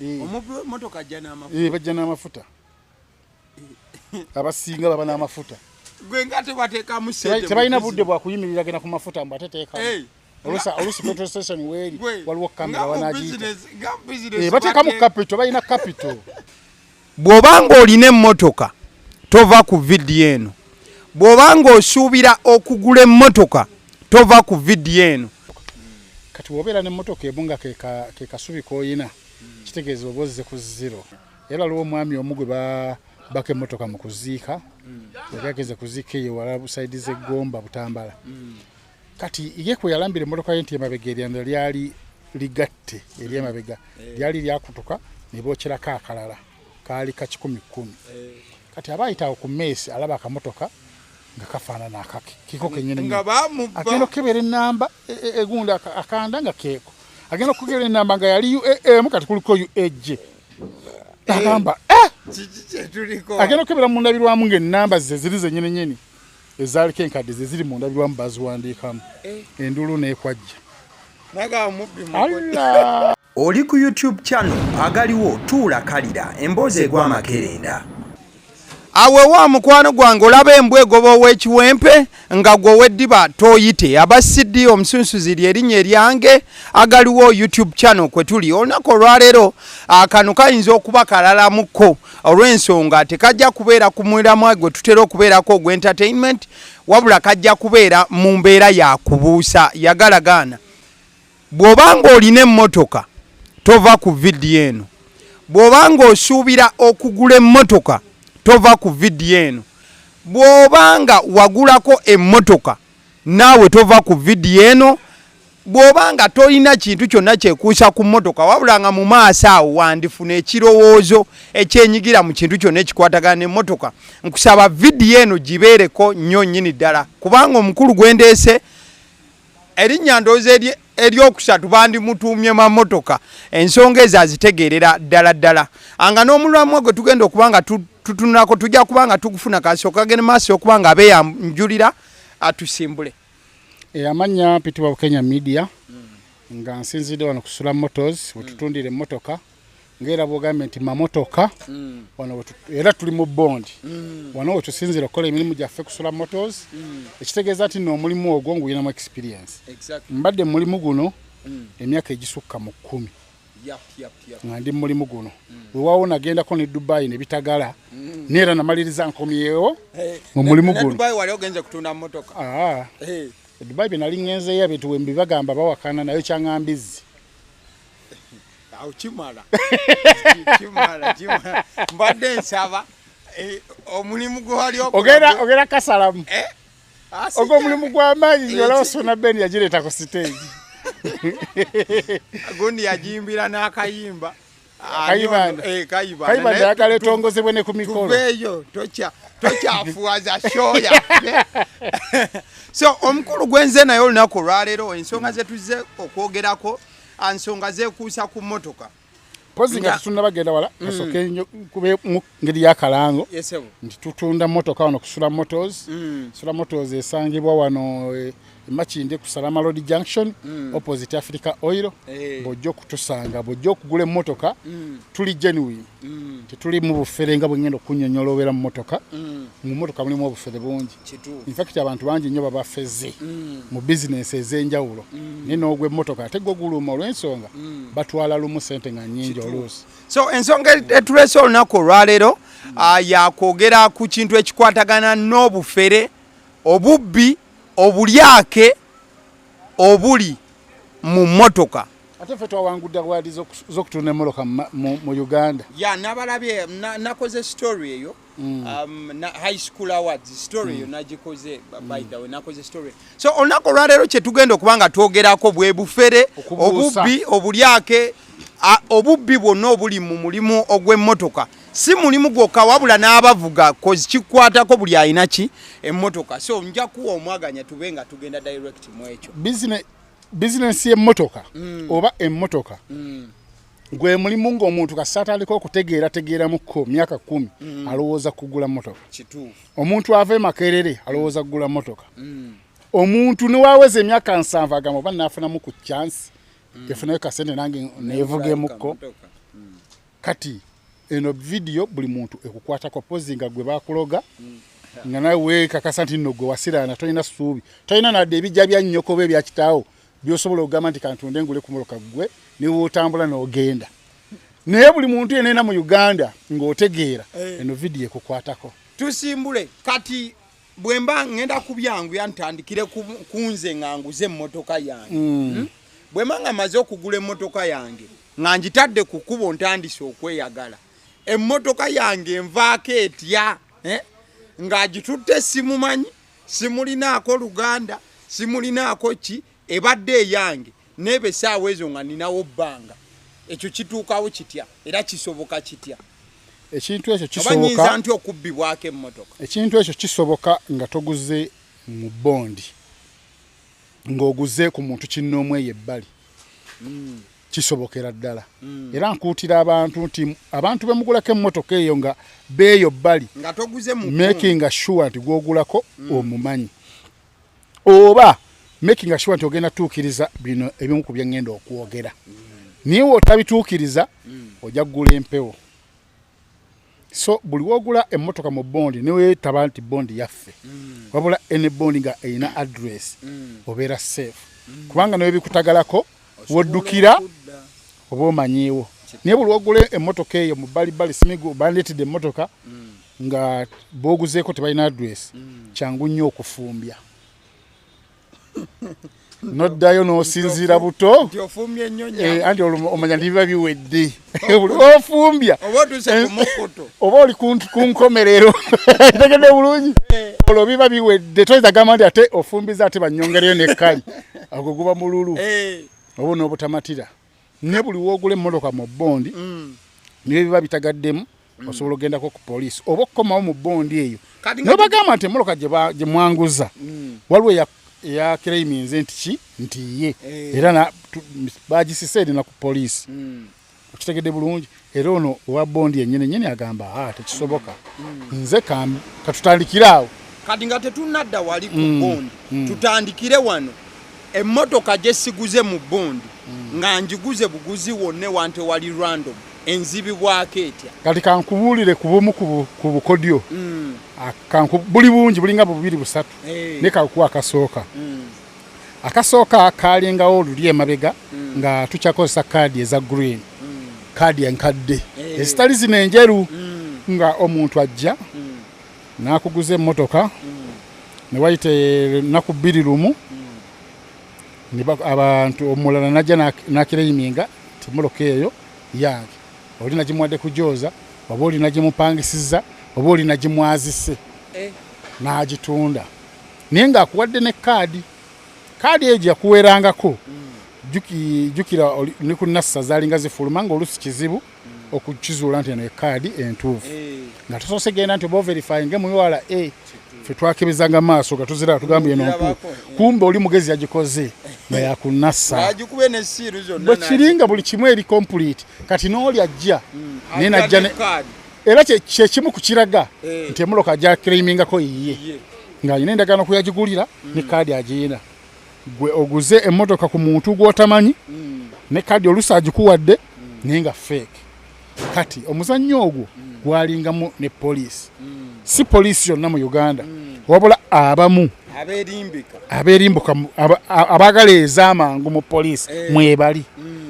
Omubbi w'emmotoka ajja n'amafuta. Bajja n'amafuta, abasinga baba n'amafuta. Gwe nga tebateekamu ssente mu Tebalina business. Budde bwakuyimirira genda ku mafuta mbu ate teekamu. Oluusi petrol station weeri Gwe, waliwo kamera nga mu wanagiyita. Nga mu business Bateekamu capital, balina capital. Bw'oba ng'olina emmotoka, tova ku vidiyo eno. Bw'oba ng'osuubira okugula emmotoka, tova ku vidiyo eno. Kati wobeera n'emmotoka emu nga ke kasubi k'oyina, kitegeeza oba ozze ku zero. Era waliwo omwami omu gwe baka emmotoka mu kuziika, yali ageze kuziika eyo wala bu side z'eggomba Butambala. Kati ye kwe yalambira emmotoka ye nti emabega eryanda lyali ligatte, eryemabega lyali lyakutuka ne bookyerako akalala kaali ka 110. Kati aba ayita awo ku meesi, alaba akamotoka nga kafaanana akake kiko kenyini. Nga bamubba. Agenda okukebera enamba egundi akanda nga keeko, agenda okukebera enamba nga yali UAM, kati kuliko UAJ. Agamba, "Eh!" Kiki kyetuliko? Agenda okukebera mu ndabirwamu ng'ennamba ze ziri zenyini nyini ezaaliko enkadde, ze ziri mu ndabirwamu, baziwandiikamu. Endulu n'ekwajja. Naga mubbi. Allah. Oli ku YouTube channel agaliwo tuula kalira emboozi egwa amakerenda. Awe wa mukwano gwange, olaba embwa egoba ow'ekiwempe nga gwe ow'eddiba tooyite. Aba CD omusunsuzi lyerinnya eryange. Agaliwo YouTube channel kwe tuli olunaku olwaleero. Kano kayinza okuba kalalamuko olw'ensonga tekajja kubeera ku mulamwa gwe tutera okubeerako ogw entertainment, wabula kajja kubeera mu mbeera ya kubuusa yagalagaana. Bw'oba ng'olina emmotoka, tova ku vidiyo eno. Bw'oba ng'osuubira okugula emmotoka, tova ku vidiyo eno. Bw'oba nga wagulako emmotoka, naawe tova ku vidiyo eno. Bw'oba nga tolina kintu kyonna kyekuusa ku mmotoka, wabula nga mu maaso awo wandifuna ekirowoozo ekyenyigira mu kintu kyonna ekikwatagana n'emmotoka, nkusaba vidiyo eno gibeereko nnyo nnyini ddala, kubanga omukulu gwendeese erinnya ndowooza eryokusatu bandimutuumye mamotoka. Ensonga ezo azitegeerera ddala ddala. Anga n'omulamwa gwe tugenda okuba nga tutunulako tujja kuba nga tugufuna. Kasooka gende maaso okuba nga abeeyanjulira, atusimbule. Amannya mpitibwa Bukenya Media, nga nsinzidde wano ku Sula Motors wetutundira emmotoka, ngaera bwogambye nti mamotoka wano era tuli mu bond wano wetusinzira okukola emirimu gyaffe ku Sula Motors. Ekitegeeza nti nno omulimu ogwo nguyinamu experience. Mbadde mu mulimu guno emyaka egisukka mu 10 nga ndi mu mulimu guno. Weewaawo nagendako ne Dubai ne bitagala, neera namaliriza nkomyewo mu mulimu guno. Dubai wali ogenze kutunda mmotoka? Ah, e Dubai bye nali ŋŋenzeeyo, ebintu we mbibagamba bawakana, nayo kyaŋŋambizzi. Awo kimala, kimala, kimala. Mbadde nsaba omulimu gwe wali okola Ogenda kasalamu. Ah, Ogwo omulimu gw'amaanyi nyola Osuna Ben yagireeta ku siteegi. Gundi yagiyimbira n'akayimba. Kayibanda. Kayibanda. Kayibanda Naye yagala etongozebwe ne ku mikolo. Tuveeyo, tokyafuwaza show yaffe. So omukulu gwenze naye olunaku olwaleero, ensonga ze tuzze okwogerako, nsonga zeekuusa ku mmotoka. Pozi nga tetunnabagenda wala, kasooke nnyo kube mu ngeri y'akalango Yesebo. nti tutunda mmotoka wano ku Sula Motors. Sula Motors esangibwa wano e Makindye ku Salama Road Junction, opposite Africa Oil. Bw'ojja okutusanga, bw'ojja okugula emmotoka, tuli genuine, tetuli mu bufere nga bwe ngenda okunnyonnyola. Obeera mu mmotoka, mu mmotoka mulimu obufere bungi. Infact abantu bangi nnyo babafeze mu bizinesi ez'enjawulo, naye n'ogw'emmotoka ate gwo guluma olw'ensonga batwala lumu sente nga nnyingi oluusi. So ensonga etuleese olunaku olwaleero yakwogera ku kintu ekikwatagana n'obufere, obubbi, obulyake obuli mu mmotoka. Ate ffe twawangudde award z'okutunda emmotoka mu Uganda. Ya, nabalabye, nakoze story eyo, na high school awards story eyo nagikoze. By the way, nakoze story. So olunaku olwaleero kyetugenda okuba nga twogerako bwe bufere, Okubuusa. obubbi, obulyake, obubbi bwonna obuli mu mulimu ogw'emmotoka. Si mulimu gwokka, wabula n'abavuga, 'cause kikwatako buli alina ki emmotoka. So nja kuwa omwaganya tube nga tugenda direct mu ekyo. Bizinensi y'emmotoka oba emmotoka gwe mulimu ng'omuntu kasita atandika okutegeera tegeeramukko myaka 10, alowooza kugula mmotoka. Omuntu ava e Makerere alowooza kugula mmotoka. Omuntu newaweza emyaka 70 agamba, oba naafunamu ku chance efunayo kasente nange neevugemukko. Kati eno vidiyo buli muntu ekukwatako, pozi nga gwe bakuloga nga nawe weekakasa nti nno gwe wasiraana, tolina ssuubi, tolina nadde ebijja bya nnyoko oba ebya kitaawo by'osobola okugamba nti kantunde ngule ku mmotoka, ggwe ne wootambula n'ogenda. Naye buli muntu yenna mu Uganda ng'otegeera, eno vidiyo ekukwatako. Tusimbule. Kati bwe mba ngenda kubyanguya, ntandikire ku nze nga nguze emmotoka yange. Bwe mba nga maze okugula emmotoka yange nga ngitadde ku kkubo, ntandise okweyagala, emmotoka yange envaako etya, eh? Ng'agitutte simumanyi, simulinaako luganda, simulinaako ki, ebadde eyange neeba essaawa ezo nga ninawo bbanga, ekyo kituukawo kitya era kisoboka kitya? Ekintu ekyo Oba nyinza kisoboka. Nti okubbibwako emmotoka? Ekintu ekyo kisoboka nga toguze mu bondi, ng'oguze ku muntu kinnoomu eyo ebbali, kisobokera ddala. Era nkuutira abantu nti abantu bemugulako emmotoka eyo nga beeyo bbali, Nga toguze mu making sure nti gwogulako omumanyi, oba making sure nti ogenda tuukiriza bino ebimu ku byeŋŋenda okwogera. Naye w'otabituukiriza, ojja kugula empewo. So buli wogula emmotoka mu bondi, newetaba nti bondi yaffe, wabula ene bondi nga erina address, obeera safe, kubanga newe bikutagalako woddukira oba omanyiiwo. Naye buli wogula emmotoka eyo mu bbalibbali, simigu bandeetedde emmotoka nga booguzeeko tebalina address, kyangu nnyo okufumbya noddayo n'osinziira buto. Nti ofumbye ennyo. Anti olwo omanya nti biba biwedde. Buli ofumbya Oba otuuse ku mukutu. Oba oli ku nkomerero, tegedde bulungi, olwo biba biwedde. Toyinza gamba nti ate ofumbiza ate banyongereyo nekkali, agwo guba mululu oba n'obutamatira. Ne buli woogula emmotoka mu bondi, niyo biba bitagaddemu, osobola ogendako ku poliisi oba okukomawo mu bondi eyo Kati nga nobagamba nti emmotoka gye mwanguza, waliwo eyaclaiminze nti ki nti ye era bagisise erina ku poliisi. Okitegedde bulungi? Era ono owa bondi yennyini nyini agamba, "Ah, tekisoboka." Nze katutandikire awo. Kati nga tetunnadda wali ku bondi, tutandikire wano. Emmotoka gye siguze mu bondi, nga njiguze buguzi wonna ewantu ewali random, enzibibwako etya? Kati kankubuulire ku bumu ku bukodyo. Ah, buli bungi, bulinga bubiri busatu, naye kankuwa akasooka. Akasooka kalingawo oluli emabega nga tukyakozesa kaadi eza green, kaadi enkadde ezitali zino enjeru, nga omuntu ajja n'akuguza emmotoka, ne wayita ennaku 2 lumu, ne abantu omulala najja n'aclaiminga nti emmotoka eyo yange, oli nagimuwadde kujooza, oba oli nagimupangisiza, oba oli nagimwazise n'agitunda, naye ng'akuwadde ne kaadi. Kaadi eyo gye yakuweerangako, jjukira ne ku nassa zaalinga zifuluma, ng'oluusi kizibu okukizuula nti eno ekaadi entuufu, nga tosoose genda nti oba overifyinge mu URA. Ffe twakebezanga maaso nga tuziraba, tugamba eno ntuufu, kumbe oli mugezi yagikoze nga yakunassa. Ng'agikubye ne seal zonna. Bwe kiri nga buli kimu eri complete. Kati n'oli ajja naye Ajja najja ne kaadi. Era kyekimu ku kiraga nti emmotoka ajja claimingako yiye, Ye. ng'alina endagaano kwe yagigulira ne kaadi agiyina. Gwe oguze emmotoka ku muntu gw'otamanyi, ne kaadi oluusi agikuwadde naye nga fake. Kati omuzannyo ogwo gwalingamu ne poliisi, si poliisi yonna mu Uganda, wabula abamu Abeerimbika. Abeerimbuka abaagala ez'amangu mu poliisi. Mwebali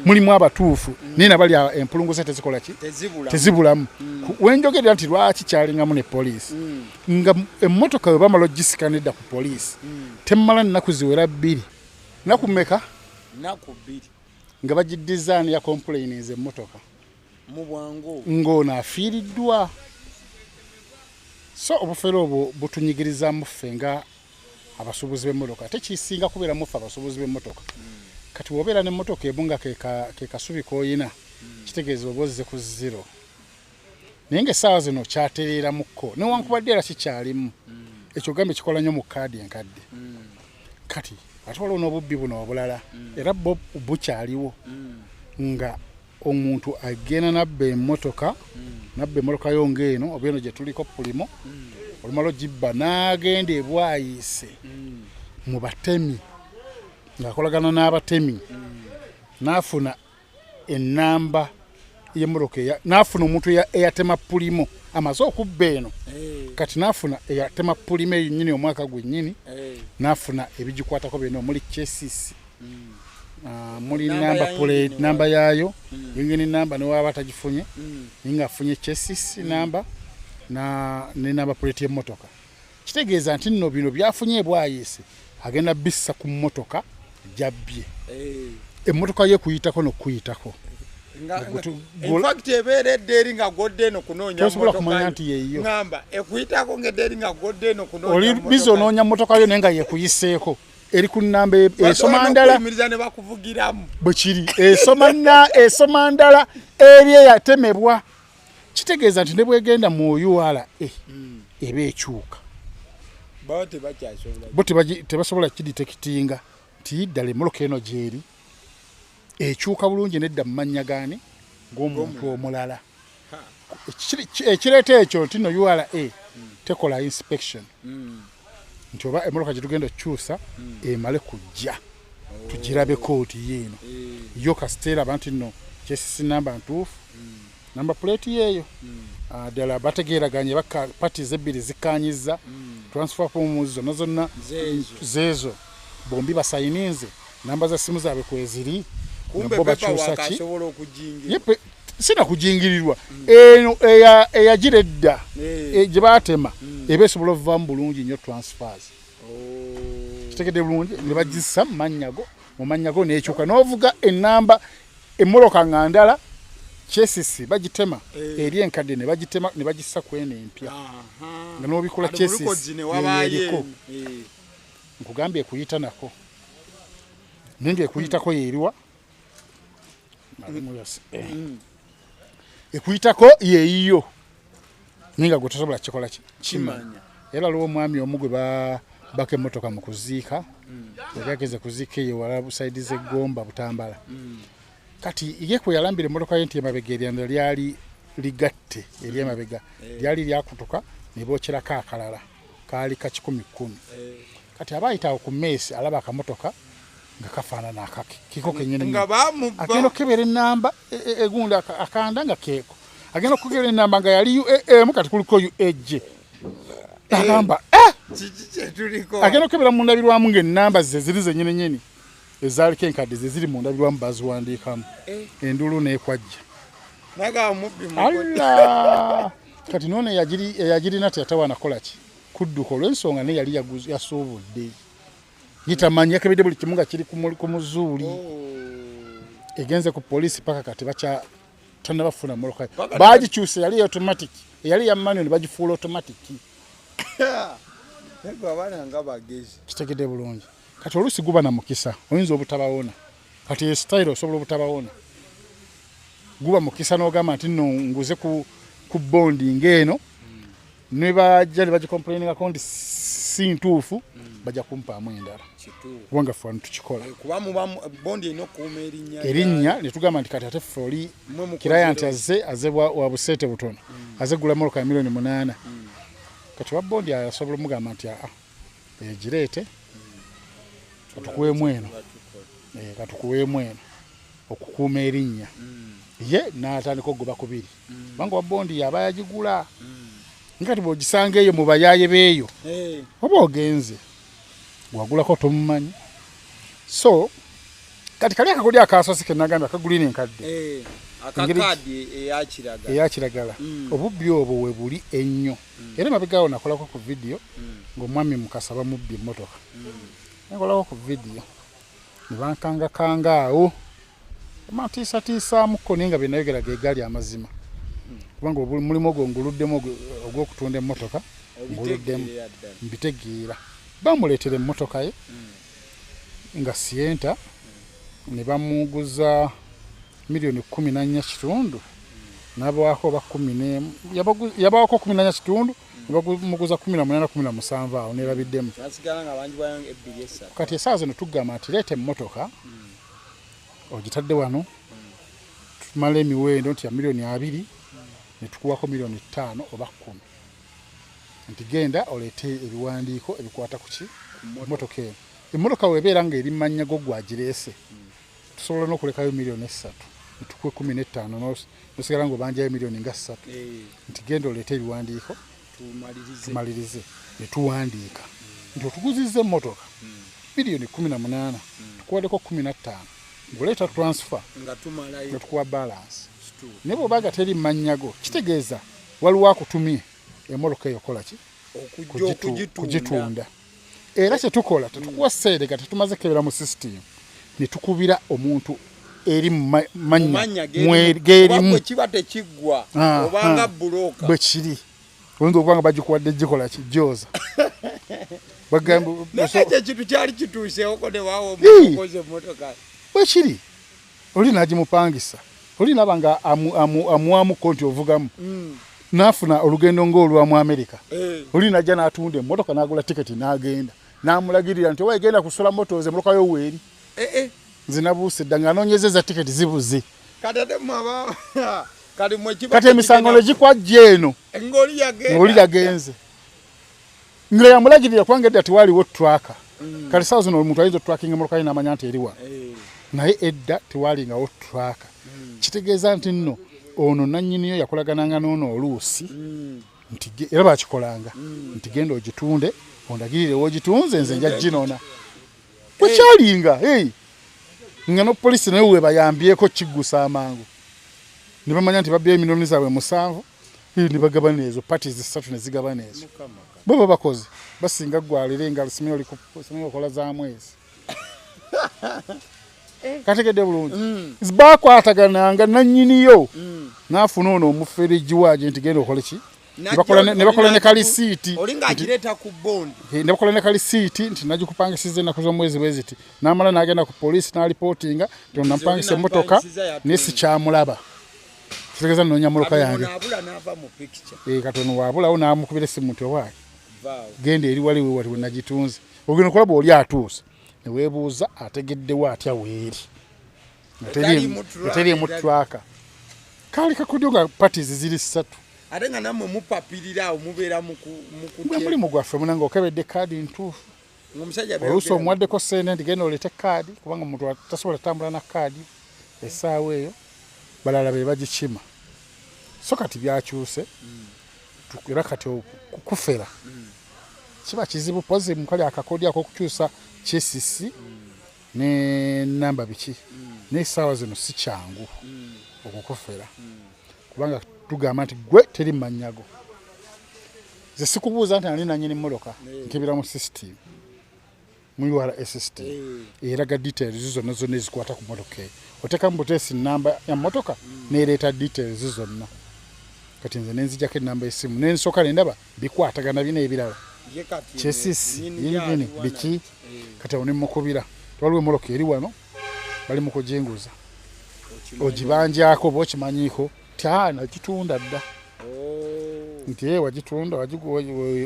mulimu abatuufu, naye nabali empulunguze tezikola ki? Tezibula. Tezibulamu. Wenjogerera nti lwaki kyalingamu ne poliisi, nga emmotoka bwe bamala ogisika nedda ku poliisi, temmala nnaku ziwera 2, nnaku mmeka? Nnaku 2. Nga bagiddizaani ya complainings emmotoka Mu bwangu. Ng'ono afiiriddwa. So obufere obwo butunyigirizaamu ffe nga abasuubuzi b'emmotoka, ate kisinga kubeeramu ffe abasuubuzi b'emmotoka. Kati bw'obeera n'emmotoka emu nga ke kasubi k'oyina, kitegeeza oba ozze ku zero. Naye ng'essaawa zino kyatereeramukko, newankubadde era kikyalimu. Ekyo gambye kikola nnyo mu kaadi enkadde. Kati ate waliwo n'obubbi buno obulala, era bwo bukyaliwo, nga omuntu agenda nabba emmotoka, nabba emmotoka yo ng'eno oba eno gye tuliko Premio, olumala ogibba n'agenda ebwayiise mu batemi, ng'akolagana n'abatemi, n'afuna ennamba Y'emmotoka n'afuna omuntu eyatema pulimo amaze okubba eno. Kati n'afuna eyatema pulimo eyo nnyini omwaka gwennyini, n'afuna ebigikwatako byonna omuli chassis, muli Namba namba ya plate, engine. Namba yaayo, engine namba newaba tagifunye, naye ng'afunye chassis namba ne namba plate y'emmotoka. Kitegeeza nti nno bino byafunye ebwayiise agenda bissa ku mmotoka gyabbye. Emmotoka ye kuyitako n'okuyitako. In fact ebeera edda eri nga gwodde eno kunoonya Tosobola mmotoka kumanya yo. nti yeeyo. Ŋŋamba ekuyitako ng'edda eri nga gwodde eno kunoonya Oli mmotoka bizi yo. onoonya mmotoka yo naye nga yekuyiseeko, eri ku nnamba Basobola esoma ndala. n'okuyimiriza ne bakuvugiramu. Bwe kiri, esoma ndala eri eyatemebwa. Kitegeeza nti ne bwegenda mu URA eba ekyuka. Baba tebakyasobola. Bo tebasobola kidetectinga nti ddala emmotoka eno gyeri ekyuka bulungi nedda mu mannya gaani g'omuntu omulala. Ekireeta ekyo nti no URA tekola inspection nti oba emmotoka gye tugenda okukyusa emale kujja tugirabeko nti yeeno. Yo kasita eraba nti nno chassis namba ntuufu, namba plate yeeyo. Ddala bategeeraganye, parties ebbiri zikkaanyizza, transfer forms zonna zonna Zeezo. Zeezo, bombi basayininze, namba za simu zaabwe kweziri. Kumbe Bo paperwork bakyusa ki? asobola okujingira. Ye sina kujingirirwa eno eyagira edda gye baatema eba esobola ovaamu bulungi nnyo transfers. Kitegedde bulungi ne bagissa mu mannya go, mu mannya go n'ekyuka n'ovuga enamba emmotoka nga ndala, chassis bagitema eri enkadde ne bagitema ne bagissa ku eno empya nga n'obikola. Kati mu Chassis records ne wabaayo yeriko. eno. Nkugambye ekuyita nako, naye ng'ekuyitako yeeriwa. Ekuyitako yeeyiyo naye nga gwe tosobola kikola ki kimanya. Kimanya. Era waliwo omwami omu gwe baka emmotoka mu kuziika, yali ageze kuziika eyo wala busayidi z'eggomba Butambala. Kati ye kwe yalambira emmotoka ye nti emabega eryanda lyali ligatte, eryemabega lyali lyakutuka ne bookyerako akalala kaali ka 110. Kati aba ayita awo ku meesi alaba akamotoka nga kafaanana akake kiko kenyini. Nga bamubba. Agenda okukebera enamba egundi akanda nga keeko, agenda okukebera enamba nga yali UAM, kati kuliko UAJ. Agamba, "Eh!" Kiki kyetuliko? Agenda okukebera mu ndabirwamu ng'ennamba ze ziri zenyini nyini ezaaliko enkadde, ze ziri mu ndabirwamu baziwandiikamu. Enduulu n'ekwajja. Nagamba mubbi mukozi. Alla! Kati noono eyagirina teyatawaana kukola ki, kudduka, olw'ensonga naye yali yasuubudde yitamanyi, yakebedde buli kimu nga kiri ku muzuuli. Egenze ku poliisi, paka kati bakya tannabafuna mmotoka. Paka Bagikyusa, yali automatic, eyali ya manual ne bagifuula automatic. Naye gwe abaana nga bagezi. Kitegedde bulungi. Kati oluusi guba na mukisa, oyinza obutabawona. Kati esitayiro osobola obutabawona, guba mukisa n'ogamba nti nno nguze ku bondi ng'eno, ne bajja ne bagicomplainingako nti si ntuufu, bajja kumpaamu endala. Kituufu. Kubanga ffe wano tukikola. Kuba muba bondi erina okukuuma erinnya. Erinnya ne tugamba nti kati ate ffe oli Mmwe mukoze client azze wa buseete butono, azze gula mmotoka ya miliyoni 8. Kati wa bondi asobola omugamba nti aa, egireete katukuweemu eno. Katukuweemu eno okukuuma erinnya. Ye n'atandika okugoba kubiri, kubanga wa bondi yaba yagigula. Kati bw'ogisanga eyo mu bayaaye beeyo, oba ogenze wagulako tomumanyi. So kati kali akakodi akasoose ke nagambye akagulina enkadde. Akakaadi eyakiragala. Eyakiragala. Obubbi obwo we buli ennyo. Era emabegaawo nakolako ku vidiyo ng'omwami Mukasa bamubbye emmotoka. Nakolako ku vidiyo ne bankangakanga awo, bantiisatiisaamuko, naye nga bye nayogera ge gaali amazima, kubanga mulimu ogwo nguluddemu ogw'okutunda emmotoka nguluddemu. Obitegeerera ddala. Mbitegeera. Bamuleetera emmotoka ye nga Sienta ne bamuguza miliyoni 14.5, n'abawaako oba 11, yabawaako 14.5, ne bamuguza 18, 17 awo neerabiddemu. Nasigala nga banjibwayo ebbiri esatu. Kati essaawa zino tugamba nti leeta emmotoka ogitadde wano, tumala emiwendo nti ya miliyoni 20 ne tukuwako miliyoni 5 oba 10, nti genda oleete ebiwandiiko ebikwata ku ki emmotoka eno. Emmotoka weebeera ng'eri mu mannya go gwagireese, tusobola n'okulekayo miliyoni 3. Netukuwa 15, nosigala ngaobanjayo miliyoni nga 3. Nti genda oleete ebiwandiiko tumalirize. Netuwandiika nti otuguzizza emmotoka miliyoni 18, tukuwaddeko 15, ng'oleeta transfer nga tumalayo nga tukuwa balance. Naye bw'oba teri mannyago, kitegeeza waliwo akutumye emmotoka eyo kola ki? Okujja okugitunda. Kugitunda. Era kyetukola, tetukuwa sente nga tetumaze kebera mu system, ne tukubira omuntu eri mu mannya mannya geerimu. Kuba kiba tekiggwa obanga buloka. Bwe kiri, oyinza okuba nga bagikuwadde gikola ki, gyoza. Naye ekyo ekintu kyali kituuseewoko ne waawa omukozi emmotoka. Bwe kiri, oli n'agimupangisa, oli naba nga amuwamuko nti ovugamu, n'afuna olugendo ng'olwa mu Amerika. Oli najja n'atunda emmotoka, n'agula tiketi, n'agenda n'amulagirira nti owa egenda kusula Motors, emmotoka yo weeri. Nze nabuuse dda nga anoonyezeza tiketi zibuze. Kati ate mwaba kati mwe kiba Kati emisango ne gikwajja eno ng'oli yagenda. Ng'oli yagenze nga yamulagirira, kubanga edda tewaliwo tracker. Kale saawa zino omuntu ayinza otrackinga emmotoka ye n'amanya nti eri wano, naye edda tewalingawo tracker. Kitegeeza nti nno ono nannyiniyo yakolagananga n'ono oluusi nti era bakikolanga nti genda ogitunde ondagirire w'ogitunze, nze nja ginona. Bwekyalinga, hey, nga no polisi naye webayambyeko kiggusa amangu ne bamanya nti babbyeyo miliyoni zaabwe 7, ne bagabana ezo parties 3 ne zigabana ezo. Bo babakoze basinga gwalira engalo, simanyi oli simanyi okola za mwezi. Kategedde bulungi. Bakwatagananga nannyiniyo n'afuna ono omufereji waaje nti genda okole ki. Ne bakola ne kalisiiti. Oli ng'agireeta ku bondi. Ne bakola ne kalisiiti nti nagikupangisiza ennaku z'omwezi bwe ziti, n'amala n'agenda ku poliisi n'alipootinga nti ono nampangisa emmotoka naye sikyamulaba, kitegeeza nnoonya mmotoka yange. Abula n'ava mu picture. Katono waabulawo n'amukubira essimu nti owaayi, vaawo. Genda eri wali wewati we nagitunze. Ogenda okulaba oli atuuse ne weebuuza ategeddewo atya weeri nga Etaliimu nga teriimu tracker. Kaali kakodyo nga parties ziri 3. Ate nga nammwe mupapirira awo, mubeera Gwe mukutya. Mulimu gwaffe munange, okebedde kaadi ntuufu. Ng'omusajja Oluusi byayogera. omuwaddeko sente nti genda oleete kaadi, kubanga omuntu tasobola kutambula na kaadi essaawa eyo, balala be bagikima. So kati byakyuse. Era kati kufera kiba kizibu pozi mukali akakodi ak'okukyusa chassis ne namba biki, naye essaawa zino si kyangu okukufera, kubanga tugamba nti gwe teri mannyago. Nze sikubuuza nti ani nanyini mmotoka, nkebera mu system, mu URA system eraga details zonna zonna ezikwata ku mmotoka eyo. Oteekamu buteesi namba ya mmotoka neereeta details zonna. Kati nze nenzijako enamba y'essimu nensooka nendaba bikwatagana bina ebirala Ye kati chassis nnyini yingini gyali biki. wana. Kati awo nemukubira, waliwo emmotoka eri wano bali mu kujinguza, Okimanyi. ogibanjako oba okimanyiiko? Ti aa, nagitunda dda. Oh. Nti e wagitunda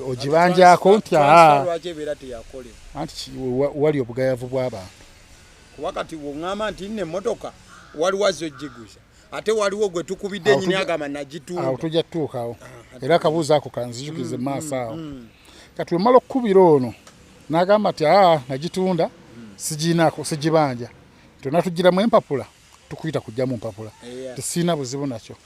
ogibanjako? Nti Transfer aa. Lwaki ebeera teyakolebwa? Anti wali obugayavu bw'abantu. Kuba kati bw'oŋŋamba nti nno emmotoka waliwo azze ogiguza, ate waliwo gwe tukubidde Awo ennyini agamba awo nagitunda. Tujja tutuukawo, era akabuuzo ako kanzijukize maaso awo. Kati wemala okukubira ono n'agamba nti aa, nagitunda, sigiinaako, sigibanja, nti onatugiramu empapula, tukuyita kujjamu mpapula. Tesiina buzibu nakyo.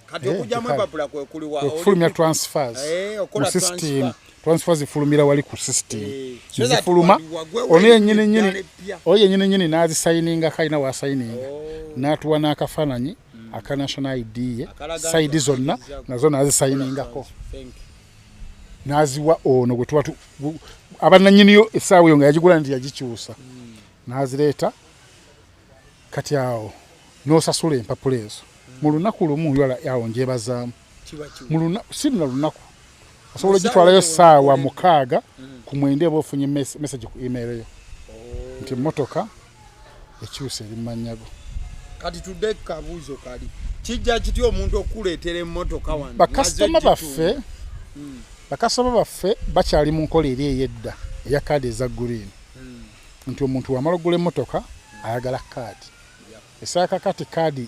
Kati okugyamu kale. empapula kwe kuliwa? Okufulumya transfers Okola mu system. transfer. Transfers zifulumira wali ku system. So that Zifuluma wagwe ono yennyini nyini eddala eppya. Oyo yennyini nyini n'azisayininga, alina wasayininga, Oh. n'atuwa n'akafaananyi aka national ID ye, Akalaga nti side zonna akkiriza nazo n'azisayiningako, Thank you. n'aziwa ono gwe tuba abananyiniyo essaawa eyo nga yagigula nti yagikyusa, n'azireeta. Kati awo n'osasula empapula ezo mu lunaku lumu. Ywala awo njebazaamu. Kiba kiwa. Mu si luna lunaku osobola Mu ogitwalayo ssaawa saawa eyo 6 ku 9 eba ofunye message ku email yo nti emmotoka ekyusa eri mu mannya go. Kati tudde ku kabuuzo kali, kijja kitya omuntu okuleetera emmotoka wano Bakasitoma ng'azze baffe ogitunda? Bakasitoma baffe bakyali mu nkola eri ey'edda eya kaadi eza green, nti omuntu wamala okugula emmotoka ayagala kaadi. Esaa kakati kaadi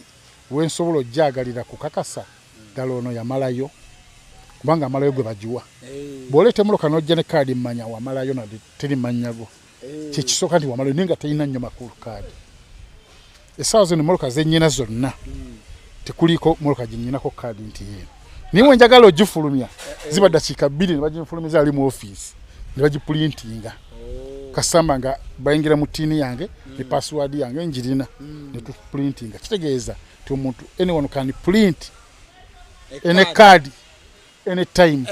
wensobola ojjagalira kukakasa ddala ono yamalayo, kubanga amalayo gwe bagiwa. Bw'oleeta emmotoka n'ojja ne kaadi, mmanya wamalayo na teri mannyago. Kyekisooka nti wamalayo, naye nga terina nnyo makulu kaadi. Essaawa zino emmotoka zenyina zonna tekuliko mmotoka gyenyinako kaadi nti yeeno, naye we njagala ogifulumya ziba dakiika 2 ne baginfulumiza ali mu ofiisi ne bagipulintinga. Kasamba nga bayingira mu TIN yange ne password yange njirina ne tupulintinga. Kitegeeza nti omuntu, anyone can print any card anytime.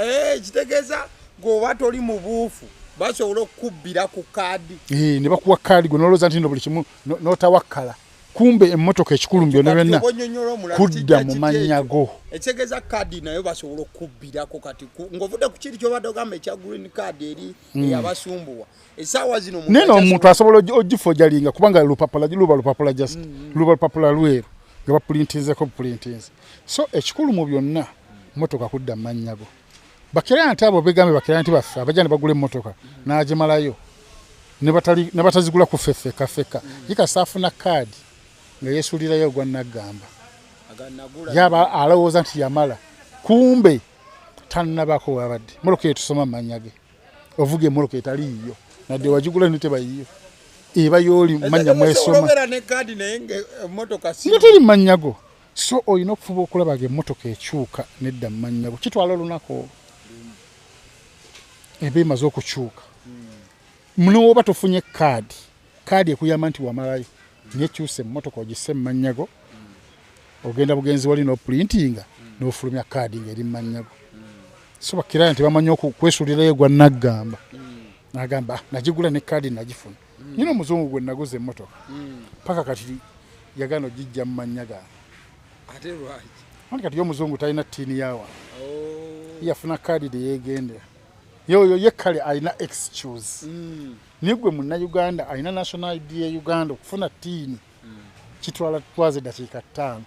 Kitegeeza gweoba toli mu buufu, basobola okukubbira ku kaadi. Ne bakuwa kaadi, gwe nolowooza nti no buli kimu n'otawakkala, kumbe emmotoka ekikulu mu byonna byonna Onyonyola omulala kudda kijja mu kitya mannya ekyo? Go. Ekitegeeza kaadi nayo basobola okukubbirako. Kati ng'ovudde ku kiri kyobadde ogamba ekya green card eri eyabasumbuwa, essaawa zino omuntu Naye n'omuntu akyasobola- asobola ogifojalinga kubanga lupapula luba lupapula, just luba lupapula lweru nga bapulintinzeko bupulintinze. So ekikulu mu byonna, motoka kudda mu mannya go. Bakira nti abo begambe bakira nti baffe abajja ne bagula emmotoka n'agimalayo ne batazigula ku ffe ffekka ffekka, ye kasita afuna kaadi nga yeesuulirayo ogwa naggamba. Aganagula. Yaba alowooza nti yamala, kumbe tannabako wabadde motoka eyo tusoma mu mannya ge. Ovuga emmotoka etali yiyo, nadde wagigula neteba yiyo, eba yooli mu mannya mwesoma. Obeera ne kaadi naye nga emmotoka si Nga teri mu mannya go. So olina okufuba okulaba nga emmotoka ekyuka nedda mu mannya go. Kitwala olunaku olwo eba emaze okukyuka, nowoba tofunye kaadi. Kaadi ekuyamba nti wamalayo, naye kyusa emmotoka ogisse mu mannya go. Ogenda bugenzi wali n'opulintinga n'ofulumya kaadi ng'eri mu mannya go. So bakiraya nti bamanyi okwesuulirayo gwa naggamba, nagamba, "Ah, nagigula ne kaadi nagifuna." Nyina omuzungu gwe naguza emmotoka, paka kati yagana ogijja mu mannya gange. Ate lwaki? Anti kati ye omuzungu talina TIN yawa, yafuna kaadi teyegendera yoyo ye, kale alina excuse. Naye gwe Munnayuganda alina national ID ya Uganda, okufuna TIN kitwala twaza eddakiika 5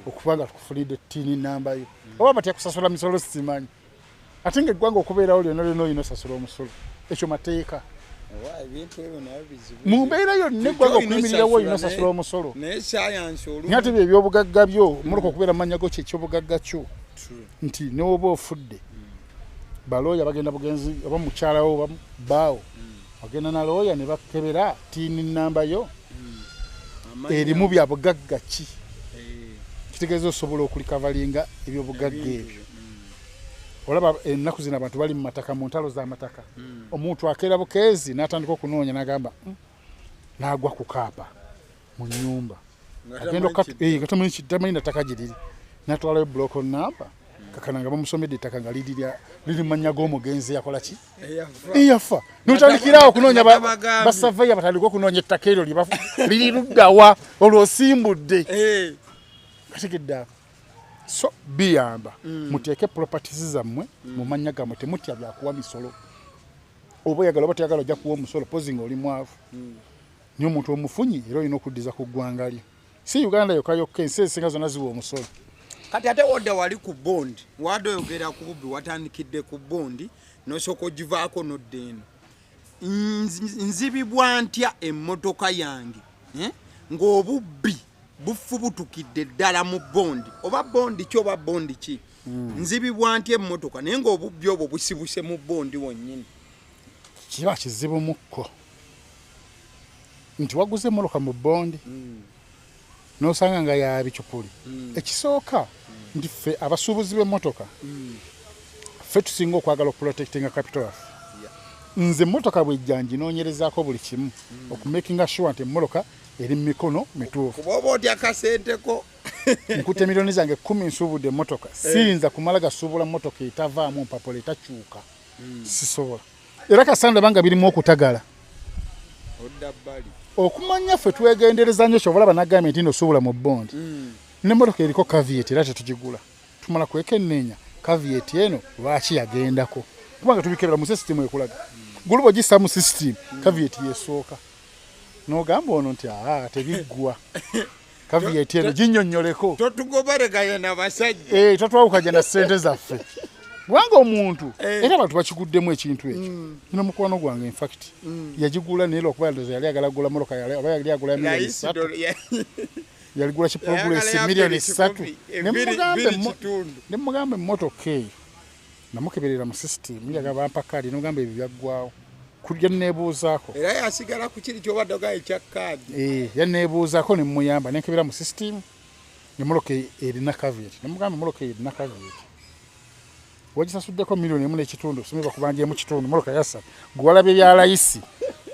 okuba nga tukufunidde TIN namba yo. Oba batya kusasula misolo simanyi, ate nga eggwanga okubeerawo lyonna lyonna olina osasula omusolo, ekyo mateeka. Owa, ebintu ebyo nayo bizibu. Mu mbeera yonna eggwanga Olina okuyimirirawo olina osasula, osasula omusolo. Naye sayansi olumu. Naye ate byo ebyobugagga byo, mmotoka okubeera mu mannya go kyekyobugagga kyo, nti newoba ofudde, balooya bagenda bugenzi, oba mukyalawo oba bbaawo, ogenda na looya ne bakebera TIN namba yo Amannya. Erimu bya bugagga ki. Kitegeeza osobola okulikavalinga ebyobugagga ebyo. Olaba ennaku zino abantu bali mu mataka, mu ntalo z'amataka. Omuntu akeera bukeezi n'atandika okunoonya n'agamba, n'agwa ku kaapa mu nnyumba." Nga Agenda tamanyi nga tamanyi na ttaka gye liri, n'atwalayo block number, kakana nga bamusomedde ettaka nga liri liri mu mannya g'omugenzi yakola ki? Eyafa. Eyafa. Notandikirawo okunoonya Nga tabagambye. Basaveya batandika okunoonya ettaka eryo liri luddawa, olwo osimbudde. Kategedde ako. So biyamba, muteeke properties zammwe mu mannya gammwe, temutya byakuwa misolo. Oba oyagala oba toyagala, ojja kuwa omusolo pozi nga oli mwavu. Naye omuntu omufunyi era olina okuddiza ku ggwanga lyo, si Uganda yokka yokka, ensi ezisinga zonna ziwa omusolo. Kati ate wodda wali ku bond, wadde oyogera ku bubbi, watandikidde ku bond nosooka ogivaako nodda eno. Nzibibwa ntya emmotoka yange, eh? Ng'obubbi bufubutukidde ddala mu bond, oba bond ki oba bond ki, nzibibwa ntya emmotoka naye ng'obubbi obwo busibuse mu bond wonnyini? Kiba kizibu mukko nti waguze emmotoka mu bond n'osanga nga ya bicupuli. Ekisooka nti ffe abasuubuzi b'emmotoka, ffe tusinga okwagala okuprotectinga capital waffe. Nze emmotoka bwejja nginoonyerezaako buli kimu okumakinga sure nti emmotoka eri mu mikono mituufu. Kuba oba otya kasenteko. Nkutte miliyoni zange 10 nsuubudde emmotoka, siyinza kumala gasuubula mmotoka etavaamu mpapula, etakyuka, sisobola. Era kasanda banga birimu okutagala. Odda bbali. Okumanya ffe twegendereza nnyo, kyova olaba nagambye nti nosuubula mu bond nemmotoka eriko caveat, era tetugigula, tumala kwekenneenya caveat eno lwaki yagendako, kubanga tubikebera mu system ekulaga guluba ogissa mu system, caveat yesooka n'ogamba ono nti aa tebiggwa, caveat eno ginnyonnyoleko. Totugobereganya na basajja. Eh, totwawukanya na ssente zaffe, kubanga omuntu era abantu bakiguddemu ekintu ekyo. Nina mukwano gwange, infact yagigula, naye lwakuba ndowooza yali agala kugula motoka oba yali agula miliyoni Rahisi 3, yaligula ki Progress Yayagala ya miliyoni bbiri 3. kikumi, bbiri kitundu. Ne mugamba emmotoka eyo namukeberera mu system, yaga bampa kaadi, nomugamba ebyo byaggwawo. Yanneebuuzaako. Era yasigala ku kiri kyobadde ogaye ekya kaadi. Eh, yanneebuuzaako ne muyamba nenkebera mu system, emmotoka erina caveat. Nemugamba emmotoka erina caveat, wagisasuddeko 1.5 miliyoni, sime bakubangyemu kitundu, mmotoka yasa gwe walabye bya layisi,